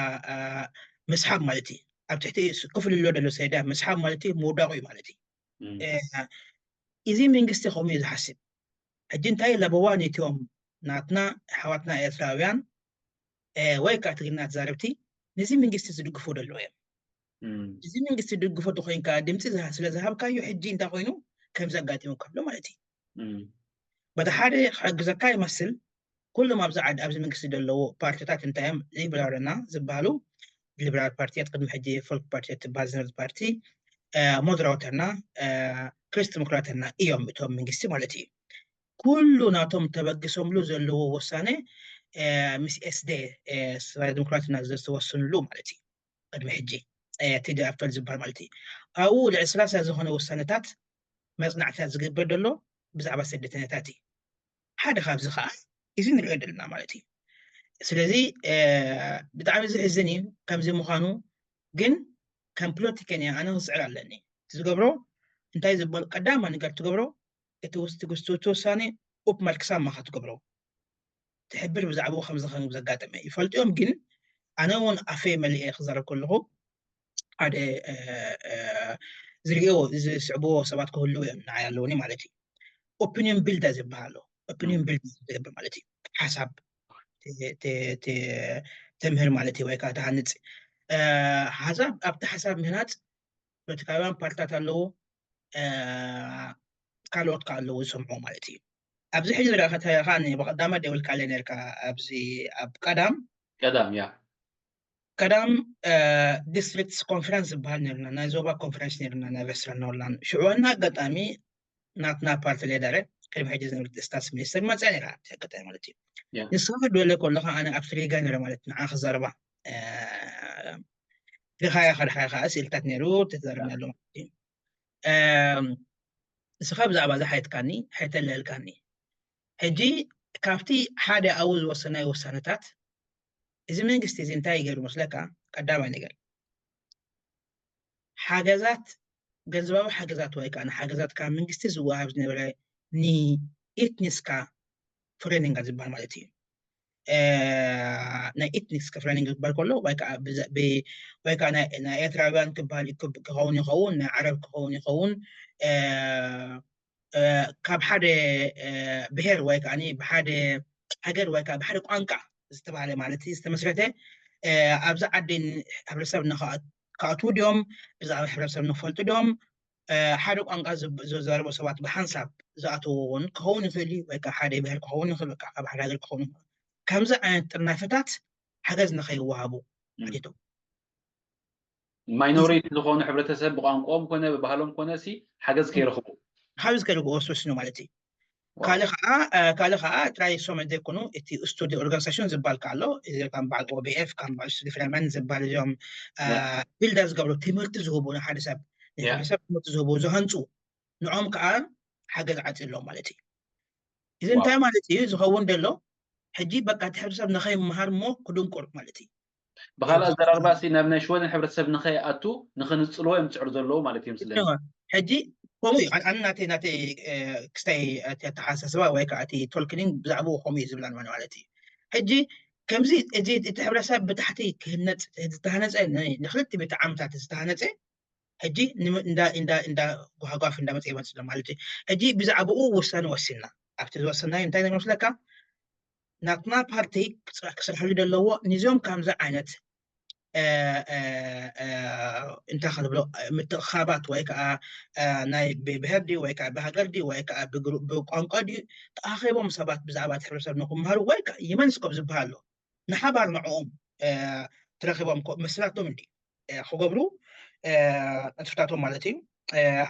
ምስሓብ ማለት እዩ ኣብ ትሕቲ ክፍልሎ ደሎ ሰይዳ ምስሓብ ማለት እዩ ምውዳቑ እዩ ማለት እዩ እዚ መንግስቲ ከምኡ እዩ ዝሓስብ ሕጂ እንታይ ለበዋ ነቲኦም ናትና ኣሕዋትና ኤርትራውያን ወይ ከዓ ትግርኛ ተዛረብቲ ነዚ መንግስቲ ዝድግፉ ደለዉ እዮም እዚ መንግስቲ ድግፎ ተኮይንካ ድምፂ ስለ ዝሃብካዮ ሕጂ እንታይ ኮይኑ ከም ዘጋጢሙ ከሎ ማለት እዩ በቲ ሓደ ክሕግዘካ ይመስል ኩሎም ኣብዚ ዓዲ ኣብዚ መንግስቲ ዘለዉ ፓርቲታት እንታዮም ሊብራልና ዝበሃሉ ሊብራል ፓርቲ ቅድሚ ሕጂ ፎልክ ፓርቲ ትበሃል ዝነበረት ፓርቲ ሞደራተርና ክሪስት ዲሞክራተርና እዮም እቶም መንግስቲ ማለት እዩ ኩሉ ናቶም ተበግሶምሉ ዘለዎ ወሳነ ምስ ኤስደ ስራ ዲሞክራትና ዝተወስንሉ ማለት እዩ ቅድሚ ሕጂ እቲ ዲኣፍተር ዝበሃል ማለት እዩ ኣብኡ ልዕሊ ሰላሳ ዝኾነ ወሳነታት መፅናዕትታት ዝግበር ዘሎ ብዛዕባ ስደተኛታት እዩ ሓደ ካብዚ ከዓ እዚ ንሪኦ ዘለና ማለት እዩ ስለዚ ብጣዕሚ ዝሕዝን እዩ ከምዚ ምዃኑ ግን ከም ፖለቲከኛ ኣነ ክስዕር ኣለኒ ዝገብሮ እንታይ ዝበል ቀዳማ ነገር ትገብሮ እቲ ውስቲ ውስቲ ውሳኔ ኡፕ መልክሳማ ክትገብሮ ትሕብር ብዛዕባኡ ከምዚ ከም ዘጋጠመ ይፈልጡ እዮም ግን ኣነ እውን ኣፈይ መሊኤ ክዛረብ ከለኹ ሓደ ዝርእዮ ዝስዕብዎ ሰባት ክህልው እዮም ንዓይ ኣለውኒ ማለት እዩ ኦፒኒየን ቢልዳ ዝበሃል ኣሎ ኦፒኒየን ቢልዳ ዝገብር ማለት እዩ ሓሳብ ተምህር ማለት እዩ ወይ ከዓ ተሃንፅ ሓሳብ ኣብቲ ሓሳብ ምህናፅ ፖለቲካውያን ፓርትታት ኣለዉ ካልኦት ከዓ ኣለዉ ዝሰምዑ ማለት እዩ ኣብዚ ሕጂ ዝረእካ ተረካ ብቀዳማ ደውልካለ ነርካ ኣብዚ ኣብ ቀዳም ቀዳም ያ ቀዳም ዲስትሪክትስ ኮንፈረንስ ዝበሃል ነርና ናይ ዞባ ኮንፈረንስ ነርና ናይ ቨስትረን ኖርላንድ ሽዑ ዋና ኣጋጣሚ ናትና ፓርቲ ሌደረ ቅድሚ ሕጂ ዝነበረት ስታትስ ሚኒስተር መፅያ ነራ ኣጋጣሚ ማለት እዩ ንስኻ ክትበለ ከለካ ኣነ ኣብቲ ሪጋ ነረ ማለት ንዓ ክዛረባ ሪኻያ ከድሓ ከዓ ስእልታት ነይሩ ተዛረብናሉ ማለት እዩ ንስኻ ብዛዕባ እዚ ሓየትካኒ ሓየተለልካኒ ሕጂ ካብቲ ሓደ ኣብኡ ዝወሰናይ ውሳነታት እዚ መንግስቲ እዚ እንታይ ይገይሩ መስለካ ቀዳማይ ነገር ሓገዛት ገንዘባዊ ሓገዛት ወይ ከዓ ንሓገዛት ካብ መንግስቲ ዝወሃብ ዝነበረ ንኤትኒስካ ፍሬኒንጋ ዝበሃል ማለት እዩ ናይ ኤትኒክስ ክፍረኒንግ ክበሃል ከሎ ወይ ከዓ ናይ ኤርትራውያን ክበሃል ክኸውን ይኸውን ናይ ዓረብ ክኸውን ይኸውን ካብ ሓደ ብሄር ወይ ከዓ ብሓደ ሃገር ወይ ከዓ ብሓደ ቋንቋ ዝተባሃለ ማለት ዝተመስረተ ኣብዚ ዓዲ ሕብረተሰብ ክኣትዉ ድዮም ብዛዕባ ሕብረተሰብ ንፈልጡ ድዮም ሓደ ቋንቋ ዝዛረቡ ሰባት ብሓንሳብ ዝኣተዎ እውን ክኸውን ይኽእል እዩ ወይ ከዓ ሓደ ብሄር ክኸውን ይኽእል ወይ ከዓ ካብ ሓደ ሃገር ክኸውን ይኽእል ከምዚ ዓይነት ጥርናፈታት ሓገዝ ንኸይወሃቡ ሓቲቶም ማይኖሪቲ ዝኾኑ ሕብረተሰብ ብቋንቋኦም ኮነ ብባህሎም ኮነ ሲ ሓገዝ ከይረኽቡ ሓገዝ ከይረኽቡ ወስኑ ማለት እዩ ካልእ ከዓ ካልእ ከዓ ጥራይ ሶም ዘይኮኑ እቲ ስቱዲ ኦርጋኒዜሽን ዝበሃል ኣሎ እዚ ከም በዓል ኦቢኤፍ ከም በዓል ስቱዲ ፍረመን ዝበሃል እዚኦም ቢልዳ ዝገብሩ ትምህርቲ ዝህቡ ንሓደ ሰብ ንሕብረተሰብ ትምህርቲ ዝህቡ ዝሃንፁ ንዖም ከዓ ሓገዝ ዓፂሎም ማለት እዩ እዚ እንታይ ማለት እዩ ዝኸውን ደሎ ሕጂ በቃ እቲ ሕብረተሰብ ንኸይምሃር እሞ ክድንቁር ማለት እዩ ብካልእ ኣዘራርባ ሲ ናብ ናይ ሽወደን ሕብረተሰብ ንኸይኣቱ ንኽንፅልዎ እዮም ዝፅዕሩ ዘለዉ ማለት እዮም ስለ ሕጂ ከምኡ እዩ ኣነ ናተይ ናተይ ክስታይ ኣተሓሳስባ ወይ ከዓ እቲ ቶልክኒን ብዛዕባኡ ከምኡ እዩ ዝብላን ማለት እዩ ሕጂ ከምዚ እዚ እቲ ሕብረተሰብ ብታሕቲ ክህነፅ ዝተሃነፀ ንክልተ ቤት ዓመታት ዝተሃነፀ ሕጂ እንዳ ጓሃጓፍ እንዳመፀ ይመፅእ ማለት እዩ ሕጂ ብዛዕባኡ ውሳነ ወሲንና ኣብቲ ዝወሰናዮ እንታይ ዝመስለካ ናትና ፓርቲ ክስርሐሉ ዘለዎ ንዚኦም ከምዚ ዓይነት እንታይ ክንብሎ ምትእኻባት ወይ ከዓ ናይ ብብሄር ድዩ ወይ ከዓ ብሃገር ድዩ ወይ ከዓ ብቋንቋ ድዩ ተኣኺቦም ሰባት ብዛዕባ እቲ ሕብረተሰብ ንክምሃሩ ወይ ከዓ ይመንስኮብ ዝበሃል ኣሎ ንሓባር ንዕኦም ትረኺቦም መስላቶም እንዲ ክገብሩ ንጥፍታቶም ማለት እዩ።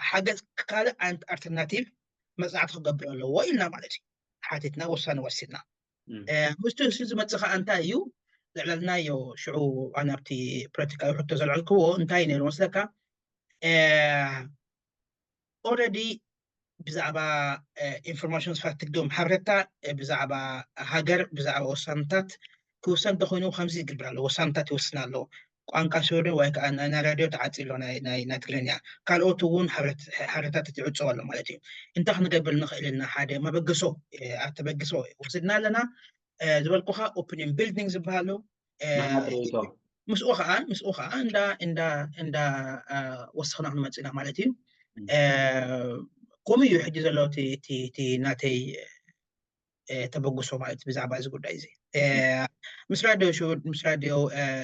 ሓገዝ ካልእ ዓይነት ኣልተርናቲቭ መፅናዕቲ ክገብር ኣለዎ ኢልና ማለት እዩ። ሓቲትና ውሳነ ወሲድና። ምስቲ እሱ ዝመፅእ ከዓ እንታይ እዩ? ዘዕለልናዮ ሽዑ ኣነ ኣብቲ ፖለቲካዊ ሕቶ ዘልዐልክዎ እንታይ ነይሩ መስለካ? ኦረዲ ብዛዕባ ኢንፎርሜሽን ዝፈትግዶም ሓበሬታ ብዛዕባ ሃገር ብዛዕባ ወሳንታት ክውሰን እንተኮይኑ ከምዚ ይግብር ኣሎ። ወሳንታት ይወስን ኣሎ። ቋንቋ ስወደን ወይ ከዓ ናይ ራድዮ ተዓፂ ኣሎ ናይ ትግርኛ። ካልኦት እውን ሓበሬታት ይዕፅው ኣሎ ማለት እዩ። እንታይ ክንገብር ንኽእል ኢና? ሓደ መበገሶ ኣተበግሶ ወስድና ኣለና። ዝበልኩኻ ኦፒኒን ቢልዲንግ ዝበሃሉ ምስኡ ከዓ ምስኡ ከዓ እንዳ እንዳ እንዳ ወሰኽና ክንመፅእ ኢና ማለት እዩ። ከምኡ እዩ ሕጂ ዘሎ እቲ ናተይ ተበግሶ ማለት ብዛዕባ እዚ ጉዳይ እዚ ምስ ራድዮ ሽውድ ምስ ራድዮ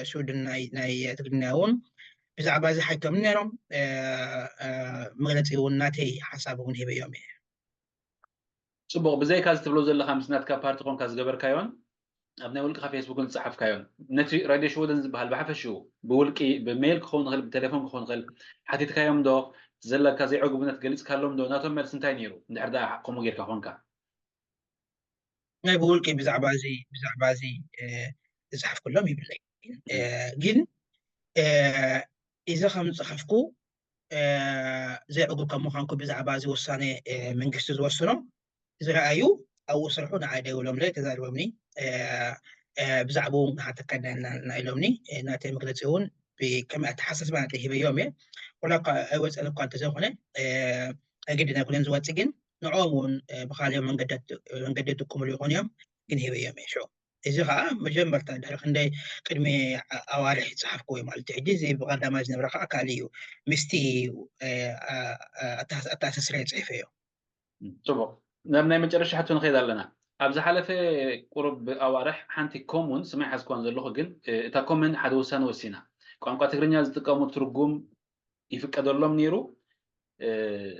ሽውድን ናይ ትግርኛ እውን ብዛዕባ እዚ ሓይቶም ነይሮም። መግለፂ እውን ናተይ ሓሳብ እውን ሂበዮም እየ። ፅቡቕ፣ ብዘይካ እዚ ትብሎ ዘለካ ምስ ናትካ ፓርቲ ኮንካ ዝገበርካዮን ኣብ ናይ ውልቅካ ፌስቡክን ዝፀሓፍካዮን ነቲ ራድዮ ሽወደን ዝበሃል ብሓፈሽኡ ብውልቂ ብሜይል ክኸውን ይኽእል ብቴሌፎን ክኸውን ይኽእል ሓቲትካዮም ዶ? ዘለካ ዘይዕጉብነት ገሊፅካሎም ዶ? ናቶም መልሲ እንታይ ነይሩ? እንድሕር ደኣ ከምኡ ጌርካ ኮንካ ናይ ብውልቂ ብዛዕባ እዚ ብዛዕባ እዚ ዝፅሓፍኩሎም ይብለይ። ግን እዚ ከም ዝፅሓፍኩ ዘይዕጉብ ከም ምዃንኩ ብዛዕባ እዚ ውሳነ መንግስቲ ዝወሰኖ ዝረኣዩ ኣብኡ ስርሑ ንዓይ ደውሎምለይ ተዛሪቦምኒ። ብዛዕባኡ እውን ክሓተካ ኢና ኢሎምኒ። ናተይ መግለፂ እውን ብከመይ ኣተሓሳስባ ናተይ ሂበዮም እየ። ወላ እኳ ኣይወፀን እኳ እንተዘይኮነ ኣገድድ ኣይኮነን ዝወፅእ፣ ግን ንዕኦም እውን ብካሊኦም መንገዲ ይጥቀምሉ ይኾኑ እዮም፣ ግን ሂበዮም እየ። ሽዑ እዚ ከዓ መጀመርታ ድሕሪ ክንደይ ቅድሚ ኣዋርሕ ዝፀሓፍክዎ እዩ ማለት እዩ። ሕጂ እዚ ብቀዳማይ ዝነብረ ከዓ ካልእ እዩ። ምስቲ ኣተኣሳስረ ፅሒፈዮ። ፅቡቕ፣ ናብ ናይ መጨረሻ ሕቶ ንኸይድ ኣለና። ኣብ ዝሓለፈ ቁሩብ ኣዋርሕ ሓንቲ ኮሙን ስማይ ሓዝኳን ዘለኹ፣ ግን እታ ኮመን ሓደ ውሳነ ወሲና። ቋንቋ ትግርኛ ዝጥቀሙ ትርጉም ይፍቀደሎም ነይሩ።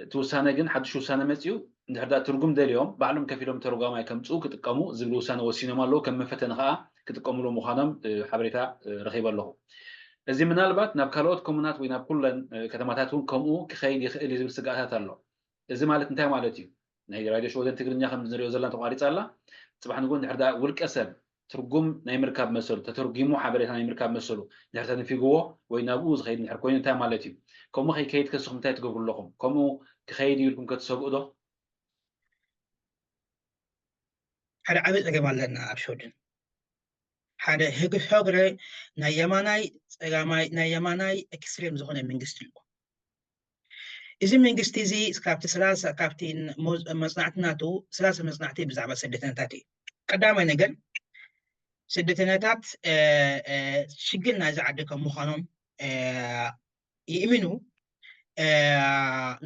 እቲ ውሳነ ግን ሓድሽ ውሳነ መፂኡ። እንድሕር ደኣ ትርጉም ደልዮም ባዕሎም ከፊሎም ተርጓማይ ከምፅኡ ክጥቀሙ ዝብል ውሳነ ወሲኖም ኣለዉ። ከም መፈተኒ ከዓ ክጥቀምሉ ምዃኖም ሓበሬታ ረኺበ ኣለኹ። እዚ ምናልባት ናብ ካልኦት ኮሙናት ወይ ናብ ኩለን ከተማታት እውን ከምኡ ክኸይድ ይኽእል እዩ ዝብል ስጋኣታት ኣሎ። እዚ ማለት እንታይ ማለት እዩ? ናይ ራድዮ ሽወደን ትግርኛ ከም ንሪኦ ዘለና ተቋሪፃ ኣላ። ፅባሕ ንግሆ እንድሕር ደኣ ውልቀ ሰብ ትርጉም ናይ ምርካብ መሰሉ፣ ተተርጒሙ ሓበሬታ ናይ ምርካብ መሰሉ እንድሕር ተነፊግዎ ወይ ናብኡ ዝኸይድ እንድሕር ኮይኑ እንታይ ማለት እዩ? ከምኡ ከይከይድ ከስኹም እንታይ ትገብሩ ኣለኹም? ከምኡ ክኸይድ እዩ ኢልኩም ከ ትሰግኡ ዶ? ሓደ ዓብዪ ፀገም ኣለና ኣብ ሽወደን። ሓደ ህግ-፣ ህግረ ናይ የማናይ ፀጋማይ ናይ የማናይ ኤክስትሪም ዝኾነ መንግስቲ ኣሎ። እዚ መንግስቲ እዚ ካብቲ ሰላሳ ካብቲ መፅናዕቲ ናቱ ሰላሳ መፅናዕቲ ብዛዕባ ስደተኛታት እዩ። ቀዳማይ ነገር ስደተኛታት ሽግር ናይዚ ዓዲ ከም ምዃኖም ይእምኑ።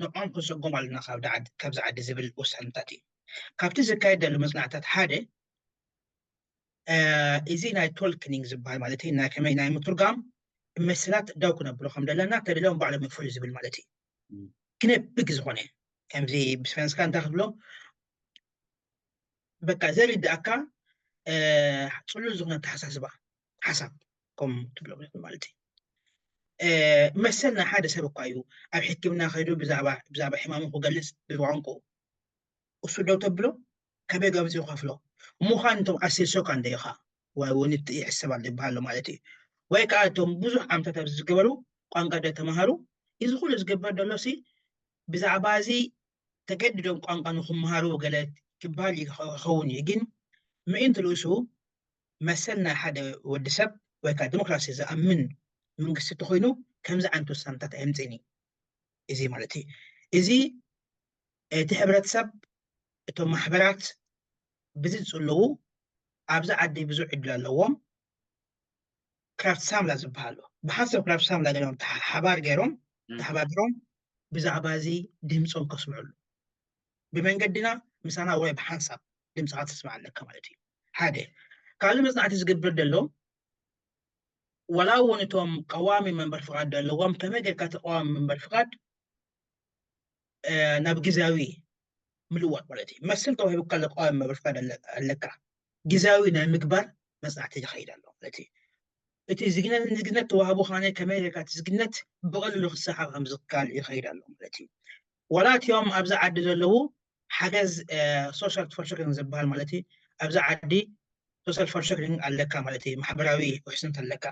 ንዖም ክንሰጎም ኣለና ካብዚ ዓዲ ዝብል ውሳነታት እዩ። ካብቲ ዝካየድ ዘሎ መፅናዕትታት ሓደ እዚ ናይ ቶልክኒንግ ዝበሃል ማለት እዩ። ናይ ከመይ ናይ ምትርጓም መሰላት ደው ክነብሎ ከም ዘለና ተደልዮም ባዕሎም ይክፈሉ ዝብል ማለት እዩ። ክነብግ ዝኾነ ከምዚ ብስፈንስካ እንታይ ክብሎ በቃ ዘርድኣካ ፅሉል ዝኾነ ኣተሓሳስባ ሓሳብ ከም ትብሎ ማለት እዩ። መሰል ናይ ሓደ ሰብ እኳ እዩ ኣብ ሕክምና ከይዱ ብዛዕባ ሕማሙ ክገልፅ ብቋንቁ እሱ ደው ተብሎ ከበይ ገምፂ ይኸፍሎ ምዃን እቶም ኣሲሶካ እንደ ኢኻ ወይ እውን ይሕሰብ ኣሎ ይበሃሎ ማለት እዩ። ወይ ከዓ እቶም ብዙሕ ዓመታት ኣብዚ ዝገበሩ ቋንቋ ዶ ተምሃሩ እዚ ኩሉ ዝግበር ዘሎ ሲ ብዛዕባ እዚ ተገድዶም ቋንቋ ንክምሃሩ ገለ ክበሃል ይኸውን እዩ። ግን ምእንቲ ርእሱ መሰል ናይ ሓደ ወዲ ሰብ ወይ ከዓ ዲሞክራሲ ዝኣምን መንግስቲ ተኮይኑ ከምዚ ዓይነት ውሳነታት ኣየምፅእን እዩ። እዚ ማለት እዩ እዚ እቲ ሕብረተሰብ እቶም ማሕበራት ብዚ ዝፅልዉ ኣብዚ ዓዲ ብዙሕ ዕድል ኣለዎም። ክራፍት ሳምላ ዝበሃሉ ብሓንሳብ ክራፍት ሳምላ ገይሮም ሓባር ገይሮም ተሓባቢሮም ብዛዕባ እዚ ድምፆም ከስምዕሉ ብመንገድና ምሳና ወይ ብሓንሳብ ድምፅካ ተስምዕ ኣለካ ማለት እዩ። ሓደ ካልእ መፅናዕቲ ዝግብር ዘሎ ዋላ እውን እቶም ቀዋሚ መንበር ፍቓድ ዘለዎም ከመይ ጌርካ ተቃዋሚ መንበር ፍቓድ ናብ ግዝያዊ ምልዋጥ ማለት እዩ። መስል ተዋሂቡካ ኣሎ ቀዋሚ መንበር ፍቓድ ኣለካ ግዝያዊ ናይ ምግባር መፅናዕቲ ይኸይድ ኣሎ ማለት እዩ። እቲ ዝግነት ንዝግነት ተዋህቦ ኻነ ከመይ ጌርካ እቲ ዝግነት ብቐሊሉ ክሰሓብ ከም ዝከኣል ይኸይድ ኣሎ ማለት እዩ። ዋላ እቲኦም ኣብዚ ዓዲ ዘለዉ ሓገዝ social forshoring ዝበሃል ማለት እዩ። ኣብዚ ዓዲ social forshoring ኣለካ ማለት እዩ። ማሕበራዊ ውሕስነት ኣለካ።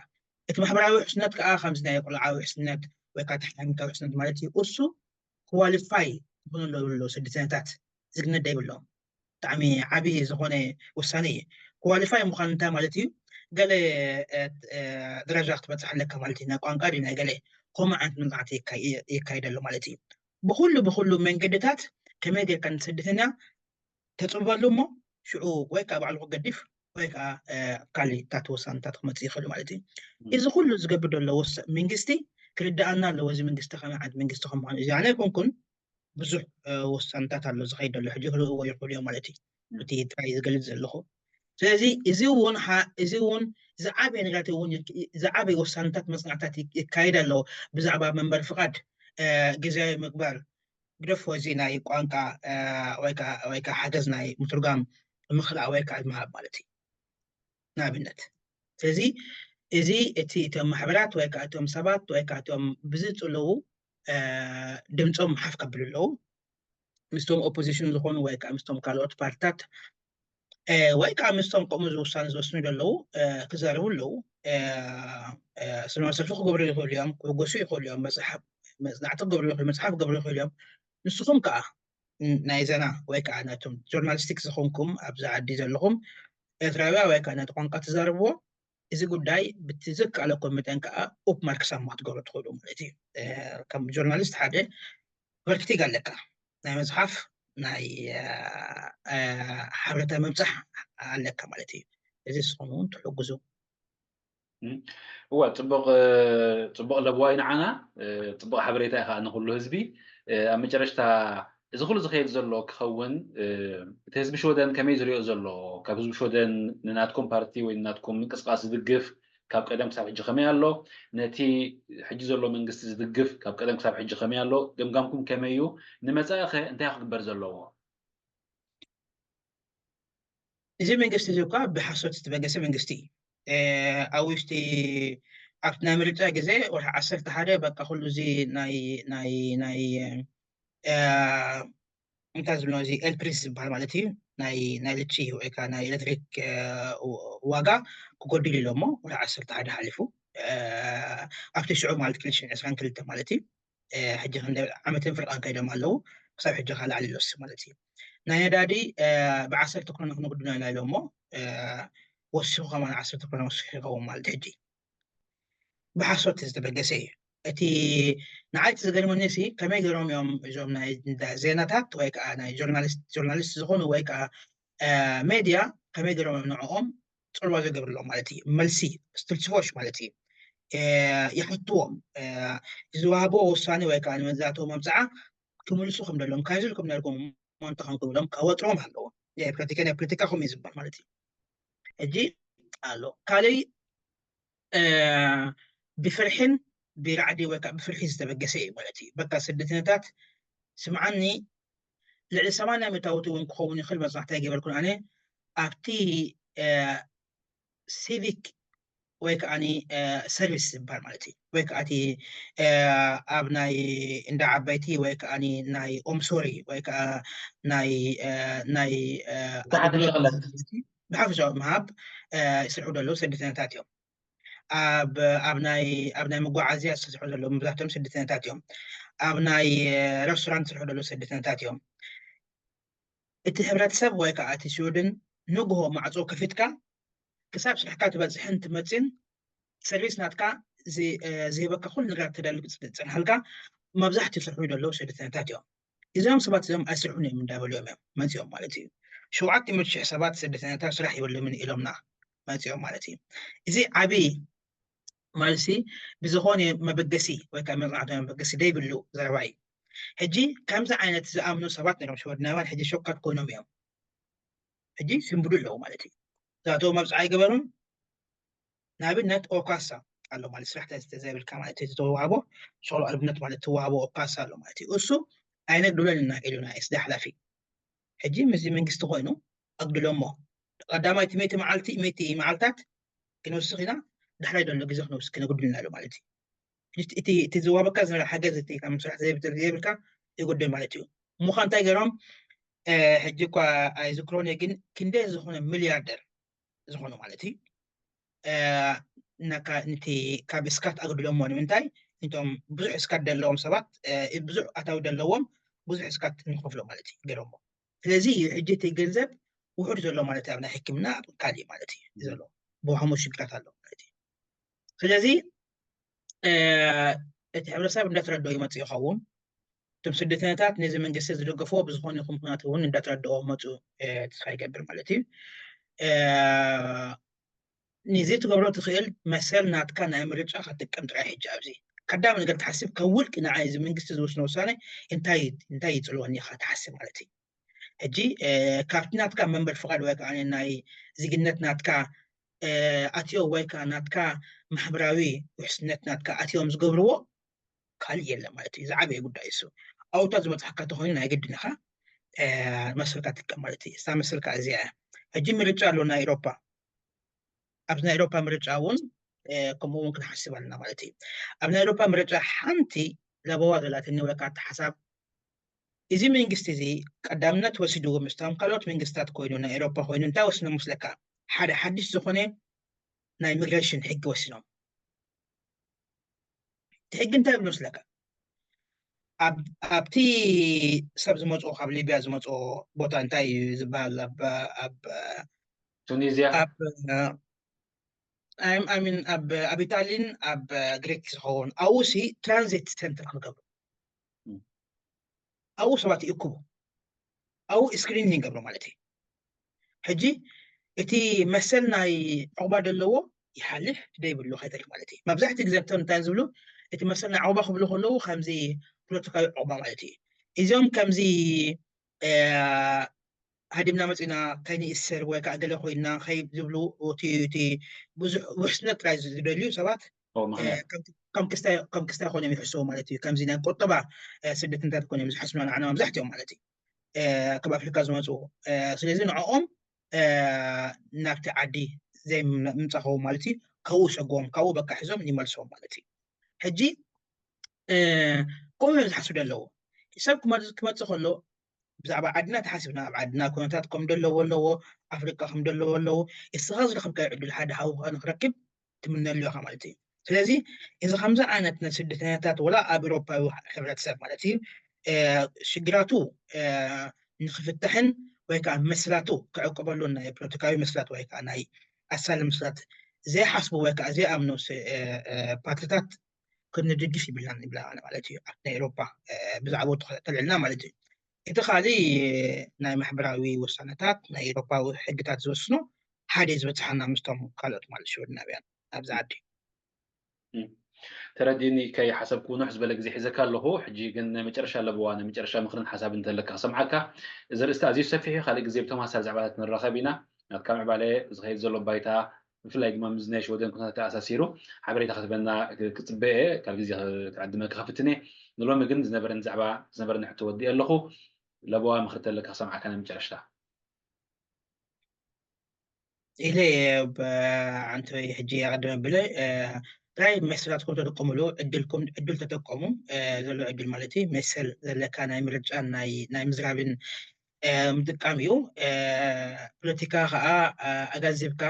እቲ ማሕበራዊ ውሕስነት ከዓ ከምዚ ናይ ቆልዓዊ ውሕስነት ወይ ከዓ ተሓሚምካ ውሕስነት ማለት እዩ። እሱ qualify ክኾኑ ኣለዎ ስደተኛታት ዝግነት ዘይብሎም። ብጣዕሚ ዓብዪ ዝኾነ ውሳነ እዩ። Qualify ምዃን እንታይ ማለት እዩ? ገለ ደረጃ ክትበፅሕ ኣለካ ማለት እዩ። ናይ ቋንቋ ድዩ ናይ ገለ ከምኡ ዓይነት መፅናዕቲ የካይድ ኣሎ ማለት እዩ። ብኩሉ ብኩሉ መንገድታት ከመይ ጌርካ ንስደተኛ ተፅበሉ እሞ ሽዑ ወይ ከዓ ባዕሉ ክገድፍ ወይ ከዓ ካልእ ውሳነታት ክመፅእ ይኽእል ማለት እዩ። እዚ ኩሉ ዝገብር ዘሎ መንግስቲ ክርድኣና ኣለዎ። እዚ መንግስቲ ከመይ ዓይነት መንግስቲ ከም ምዃኑ እዚ ኣነ ኣይኮንኩን ብዙሕ ውሳነታት ኣሎ ዝኸይድ ዘሎ ሕጂ ክርእዎ ይኽእሉ እዮም ማለት እዩ። እቲ ጥራይ ዝገልፅ ዘለኹ ስለዚ እዚ እውን እዚ እውን ዝዓበየ ነገራት እውን ዝዓበየ ውሳነታት መፅናዕታት ይካየድ ኣለዎ ብዛዕባ መንበሪ ፍቓድ ግዜያዊ ምግባር ግደፎ እዚ ናይ ቋንቋ ወይ ከዓ ሓገዝ ናይ ምትርጓም ምኽላእ ወይ ከዓ ምሃብ ማለት እዩ ንኣብነት ስለዚ እዚ እቲ እቶም ማሕበራት ወይ ከዓ እቶም ሰባት ወይ ከዓ እቶም ብዝፅለዉ ድምፆም ሓፍ ከብሉ ኣለዉ ምስቶም ኦፖዚሽን ዝኾኑ ወይ ከዓ ምስቶም ካልኦት ፓርትታት ወይ ከዓ ምስቶም ከምኡ ዝውሳነ ዝወስኑ ዘለዉ ክዛረቡ ኣለዉ ስልማዊ ሰልፊ ክገብሩ ይኽእሉ እዮም ክብገሱ ይኽእሉ እዮም መፅናዕቲ ክገብሩ ይኽእሉ መፅሓፍ ክገብሩ ይኽእሉ እዮም ንስኹም ከዓ ናይ ዘና ወይ ከዓ ነቶም ጆርናሊስቲክ ዝኾንኩም ኣብዚ ዓዲ ዘለኹም ኤርትራውያ ወይ ከዓ ነቲ ቋንቋ ትዛረብዎ እዚ ጉዳይ ብቲ ዝከኣለኩም መጠን ከዓ ኡፕ ማርክ ሳማ ክትገብሩ ትኽእሉ ማለት እዩ ከም ጆርናሊስት ሓደ ቨርክቲግ ኣለካ ናይ መፅሓፍ ናይ ሓበሬታ ምብፃሕ ኣለካ ማለት እዩ እዚ ስኹም እውን ትሕግዙ እወ ፅቡቅ ፅቡቅ ለብዋይ ንዓና ፅቡቅ ሓበሬታ ኢኻ ንኩሉ ህዝቢ ኣብ መጨረሽታ እዚ ኩሉ ዝኸየድ ዘሎ ክኸውን እቲ ህዝቢ ሽወደን ከመይ ዝሪኦ ዘሎ ካብ ህዝቢ ሽወደን ንናትኩም ፓርቲ ወይ ንናትኩም ምንቅስቃስ ዝድግፍ ካብ ቀደም ክሳብ ሕጂ ከመይ ኣሎ ነቲ ሕጂ ዘሎ መንግስቲ ዝድግፍ ካብ ቀደም ክሳብ ሕጂ ከመይ ኣሎ ገምጋምኩም ከመይ እዩ ንመፃኢ ኸ እንታይ ክግበር ዘለዎ እዚ መንግስቲ እዚ እኳ ብሓሶት ዝተበገሰ መንግስቲ እዩ ኣብ ውሽጢ ኣብቲ ናይ ምርጫ ግዜ ወርሒ ዓሰርተ ሓደ በቃ ኩሉ እዚ ናይ ናይ ናይ እንታይ ዝብሎ እዚ ኤልፕሪስ ዝበሃል ማለት እዩ ናይ ናይ ልቺ ወይ ከዓ ናይ ኤሌክትሪክ ዋጋ ክጎድል ኢሎ እሞ ወርሒ ዓሰርተ ሓደ ሓሊፉ ኣብቲ ሽዑ ማለት ክልተ ሽሕን ዕስራን ክልተ ማለት እዩ ሕጂ ክንደ ዓመትን ፍርቃን ከይዶም ኣለዉ ክሳብ ሕጂ ከዓ ላዕሊ ይወስድ ማለት እዩ ናይ ነዳዲ ብዓሰርተ ክሮና ክነጉድና ኢና ኢሎ እሞ ወሲኹ ከማን ዓሰርተ ክሮና ወሲኹ ይኸውን ማለት ሕጂ ብሓሶት ዝተበገሰ እዩ እቲ ንዓይ ዝገርመኒ ሲ ከመይ ገይሮም እዮም እዞም ናይ ዜናታት ወይ ከዓ ናይ ጆርናሊስት ጆርናሊስት ዝኾኑ ወይ ከዓ ሜድያ ከመይ ገይሮም እዮም ንዕኦም ፅልዋ ዝገብርሎም ማለት እዩ መልሲ ስትልስፎሽ ማለት እዩ ይሓትዎም ዝወሃብዎ ውሳኔ ወይ ከዓ ንመዛተው መምፅዓ ክምልሱ ከም ደሎም ካይዙ ልኩም ነርኩም ሞንተ ከም ክብሎም ከወጥሮም ኣለዎ ናይ ፖለቲካ ናይ ፖለቲካ ከም እዩ ዝበሃል ማለት እዩ ሕጂ ኣሎ ካልይ ብፍርሕን ብራዕዲ ወይ ከዓ ብፍርሒ ዝተበገሰ እዩ ማለት እዩ በቃ ስደተኛታት ስምዓኒ ልዕሊ ሰማንያ ሚእታዊት እውን ክኸውን ይኽእል መፅናዕቲ ኣይገበርኩን ኣነ ኣብቲ ሲቪክ ወይ ከዓ ሰርቪስ ዝበሃል ማለት እዩ ወይ ከዓ እቲ ኣብ ናይ እንዳ ዓባይቲ ወይ ከዓ ናይ ኦምሶሪ ወይ ከዓ ናይ ናይ ብሓፈሻዊ ምሃብ ይስርሑ ዘለዉ ስደተኛታት እዮም ኣብ ኣብ ናይ ኣብ ናይ መጓዓዝያ ዝሰርሑ ዘለዉ መብዛሕትኦም ስደተኛታት እዮም ኣብ ናይ ሬስቶራንት ዝሰርሑ ዘለዉ ስደተኛታት እዮም እቲ ሕብረተሰብ ወይ ከዓ እቲ ሽወደን ንግሆ ማዕፆ ከፊትካ ክሳብ ስርሕካ ትበፅሕን ትመፅን ሰርቪስ ናትካ ዝህበካ ኩሉ ነገር ተዳሉ ዝፀንሓልካ መብዛሕትኡ ስርሑ ዘለዉ ስደተኛታት እዮም እዚኦም ሰባት እዚኦም ኣይስርሑን እዮም እንዳበሉ እዮም እዮም መፂኦም ማለት እዩ ሸውዓተ ሚእቲ ሺሕ ሰባት ስደተኛታት ስራሕ የብሎምን ኢሎምና መፂኦም ማለት እዩ እዚ ዓብዪ ማለት ብዝኾነ መበገሲ ወይ ከዓ መፅናዕታዊ መበገሲ ዘይብሉ ዘረባ እዩ ሕጂ ከምዚ ዓይነት ዝኣምኑ ሰባት ነሮም ሽወደናውያን ሕጂ ሸኳት ኮይኖም እዮም ሕጂ ስንብዱ ኣለዉ ማለት እዩ ዝኣተዉ መብፅዓ ኣይገበሩን ንኣብነት ኦካሳ ኣሎ ማለት ስራሕ ተዘይብልካ ማለት ዝተዋህቦ ሸሎ ኣልብነት ማለት ትዋህቦ ኦካሳ ኣሎ ማለት እዩ እሱ ኣይነግድሎን ኢና ኢሉና ስዳ ሓላፊ ሕጂ ምስዚ መንግስቲ ኮይኑ ኣግድሎሞ ቀዳማይ እቲ መይቲ መዓልቲ መይቲ መዓልታት ክንወስኽ ኢና። ዳሕራይ ዘሎ ግዜ ክንወስኽ ክነጉድልና ኣሎ ማለት እዩ። እቲ ዝዋበካ ዝነበረ ሓገዝ እቲ ካብ ምስራሕ ዘይብልካ ይጎድል ማለት እዩ። ምዃን እንታይ ገይሮም ሕጂ እኳ ኣይዝክሮን እየ፣ ግን ክንደይ ዝኾነ ሚሊያርደር ዝኾኑ ማለት እዩ ነቲ ካብ እስካት ኣግድሎሞ። ንምንታይ? እንቶም ብዙሕ እስካት ደለዎም ሰባት ብዙሕ ኣታዊ ደለዎም ብዙሕ እስካት ንኸፍሎ ማለት እዩ ገይሮሞ። ስለዚ ሕጂ እቲ ገንዘብ ውሑድ ዘሎ ማለት ኣብ ናይ ሕክምና ኣብ ካልእ ማለት እዩ ዘሎ ብዋህሞ ሽግራት ኣሎ ማለት እዩ። ስለዚ እቲ ሕብረተሰብ እንዳተረድኦ ይመፅእ ይኸውን። እቶም ስደተኛታት ነዚ መንግስቲ ዝደገፍዎ ብዝኾነ ይኹን ምክንያት እውን እንዳተረድኦ መፁ ተስፋ ይገብር ማለት እዩ። ንዚ ትገብሮ ትኽእል መሰል ናትካ ናይ ምርጫ ክትጥቀም ጥራይ። ሕጂ ኣብዚ ቀዳሚ ነገር ትሓስብ ከም ውልቂ ንዓይ እዚ መንግስቲ ዝወስኖ ውሳነ እንታይ እንታይ ይፅልወኒ ኢኻ ትሓስብ ማለት እዩ። ሕጂ ካብቲ ናትካ መንበሪ ፍቓድ ወይ ከዓ ናይ ዜግነት ናትካ ኣትዮ ወይ ከዓ ናትካ ማሕበራዊ ውሕስነት ናትካ ኣትዮም ዝገብርዎ ካልእ የለን ማለት እዩ። ዝዓበየ ጉዳይ እሱ ኣውታ ዝበፅሓካ ተኾይኑ ናይ ግድን ኢኻ መሰልካ ትጥቀም ማለት እዩ። እሳ መሰልካ እዚኣ እያ። ሕጂ ምርጫ ኣሎ ናይ ኤሮፓ። ኣብዚ ናይ ኤሮፓ ምርጫ እውን ከምኡ እውን ክንሓስብ ኣለና ማለት እዩ። ኣብ ናይ ኤሮፓ ምርጫ ሓንቲ ለበዋ ዘላትኒ ወይ ከዓ ሓሳብ እዚ መንግስቲ እዚ ቀዳምነት ወሲድዎ ምስቶም ካልኦት መንግስታት ኮይኑ ናይ ኤሮፓ ኮይኑ እንታይ ወሲኖም መስለካ? ሓደ ሓድሽ ዝኾነ ናይ ኢሚግሬሽን ሕጊ ወሲኖም። እቲ ሕጊ እንታይ ይብል መስለካ? ኣብቲ ሰብ ዝመፅኦ ካብ ሊብያ ዝመፅኦ ቦታ እንታይ እዩ ዝበሃል ኣብ ቱኒዝያ ኣብ ኣብ ኢታሊን ኣብ ግሪክ ዝኸውን ኣብኡ ሲ ትራንዚት ሰንተር ክገብሩ ኣብኡ ሰባት ይእክቡ ኣብኡ ስክሪኒንግ ይገብሩ ማለት እዩ። ሕጂ እቲ መሰል ናይ ዕቑባ ዘለዎ ይሓልፍ ደይብሉ ከይተርፍ ማለት እዩ። መብዛሕትኡ ግዜ እቶም እንታይ ዝብሉ እቲ መሰል ናይ ዕቑባ ክብሉ ከለዉ ከምዚ ፖለቲካዊ ዕቑባ ማለት እዩ። እዚኦም ከምዚ ሃዲምና መፂና ከይንእሰር ወይ ከዓ ገለ ኮይና ከይ ዝብሉ እቲ ብዙሕ ውሕስነት ጥራይ ዝደልዩ ሰባት ከም ክስታይ ኮይኖም ይሕስቡ ማለት እዩ። ከምዚ ናይ ቁጠባ ስደተኛታት ኮይኖም ዝሓስቡና ንዓና መብዛሕትኦም ማለት እዩ ካብ ኣፍሪካ ዝመፁ። ስለዚ ንዕኦም ናብቲ ዓዲ ዘይምፃኸዎም ማለት እዩ። ካብኡ ሰግዎም ካብኡ በቃ ሒዞም ይመልሶም ማለት እዩ። ሕጂ ከምኡ እዮም ዝሓስቡ ዘለዉ። ሰብ ክመፅእ ከሎ ብዛዕባ ዓድና ተሓሲብና ኣብ ዓድና ኩነታት ከም ዘለዎ ኣለዎ ኣፍሪቃ ከም ዘለዎ ኣለዎ እስኻ ዝረኸብካዮ ዕድል ሓደ ሓውካ ንክረክብ ትምነሉ ኢኻ ማለት እዩ። ስለዚ እዚ ከምዚ ዓይነት ናይ ስደተኛታት ወላ ኣብ ኤሮፓዊ ሕብረተሰብ ማለት እዩ ሽግራቱ ንክፍታሕን ወይ ከዓ መስላቱ ክዕቀበሉን ናይ ፖለቲካዊ መስላት ወይ ከዓ ናይ ኣሳሊ መስላት ዘይሓስቡ ወይ ከዓ ዘይኣምኑ ፓርቲታት ክንድግፍ ይብልናን ይብላ ማለት እዩ። ኣብ ናይ ኤሮፓ ብዛዕባኡ ተልዕልና ማለት እዩ። እቲ ካልእ ናይ ማሕበራዊ ውሳነታት ናይ ኤሮፓዊ ሕግታት ዝወስኖ ሓደ ዝበፅሓና ምስቶም ካልኦት ማለት ሽወደናውያን ኣብዚ ዓዲ ተረዲኒ ከይሓሰብኩ ንሕ ዝበለ ግዜ ሒዘካ ኣለኹ። ሕጂ ግን ናይ መጨረሻ ለበዋ ናይ መጨረሻ ምክርን ሓሳብ እንተለካ ክሰምዓካ። እዚ ርእስቲ ኣዝዩ ሰፊሕ እዩ። ካልእ ግዜ ብተመሳሳሊ ዛዕባታት ንራኸብ ኢና። ናትካ ምዕባለ ዝኸይድ ዘሎ ባይታ ብፍላይ ድማ ምስ ናይ ሽወደን ኩነታት ተኣሳሲሩ ሓበሬታ ክትበና ክፅበየ ካብ ግዜ ክዕድመ ክኸፍትነ ንሎሚ ግን ዝነበረን ዛዕባ ዝነበረን ሕቶ ወዲእ ኣለኹ። ለበዋ ምክሪ ተለካ ክሰምዓካ ናይ መጨረሽታ ኢለ ኣንተ ሕጂ ኣቐድመ ብለ ጥራይ መሰላትኩም ተጠቀሙሉ። ዕድልኩም ዕድል ተጠቀሙ። ዘሎ ዕድል ማለት መሰል ዘለካ ናይ ምርጫን ናይ ምዝራብን ምጥቃም እዩ። ፖለቲካ ከዓ ኣጋዚብካ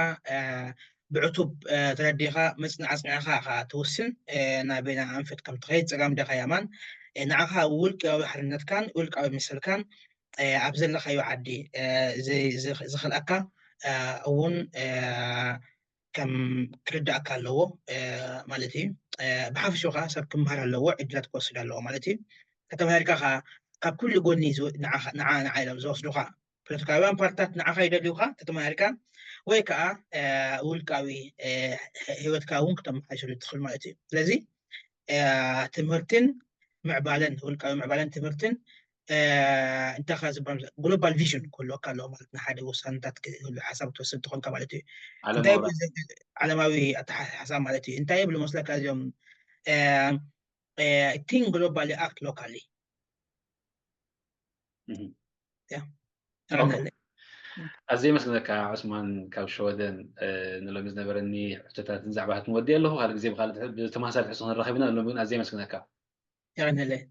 ብዕቱብ ተረዲኻ መፅን ኣፅኒዕኻ ኢኻ ትውስን። ናበይና ኣንፈት ከም ትኸይድ ፀጋም ደኻ ያማን ንዓኻ ውልቃዊ ሓርነትካን ውልቃዊ መሰልካን ኣብ ዘለኻዮ ዓዲ ዝኽልኣካ እውን ከም ክርዳእካ ኣለዎ ማለት እዩ። ብሓፈሽኡ ከዓ ሰብ ክምሃር ኣለዎ፣ ዕድላት ክወስድ ኣለዎ ማለት እዩ። ከተማሂርካ ከዓ ካብ ኩሉ ጎኒ ንዓ ንዓ ኢሎም ዝወስዱካ ፖለቲካውያን ፓርትታት ንዓኻ ይደልዩካ ተተማሂርካ ወይ ከዓ ውልቃዊ ህይወትካ እውን ክተመሓይሸሉ ትኽእል ማለት እዩ። ስለዚ ትምህርትን ምዕባለን ውልቃዊ ምዕባለን ትምህርትን እንታይ ዝበሃል ግሎባል ቪዥን ክህልወካ ኣለዎ ማለት ንሓደ ውሳነታት ክህሉ ሓሳብ ትወስድ ትኾንካ ማለት እዩ። እንታይ ዓለማዊ ኣተሓሳብ ማለት እዩ። እንታይ ይብሉ መስለካ እዚኦም think globally act locally ኣዝየ የመስግነካ ዑስማን ካብ ሸወደን። ንሎሚ ዝነበረኒ ሕቶታት ዛዕባታት ንወዲ ኣለኹ። ካልእ ግዜ ብካልእ ብተመሳሳሊ ሕቶ ክንራኸብ ኢና። ሎሚ ግን ኣዝየ የመስግነካ። የቐንየለይ።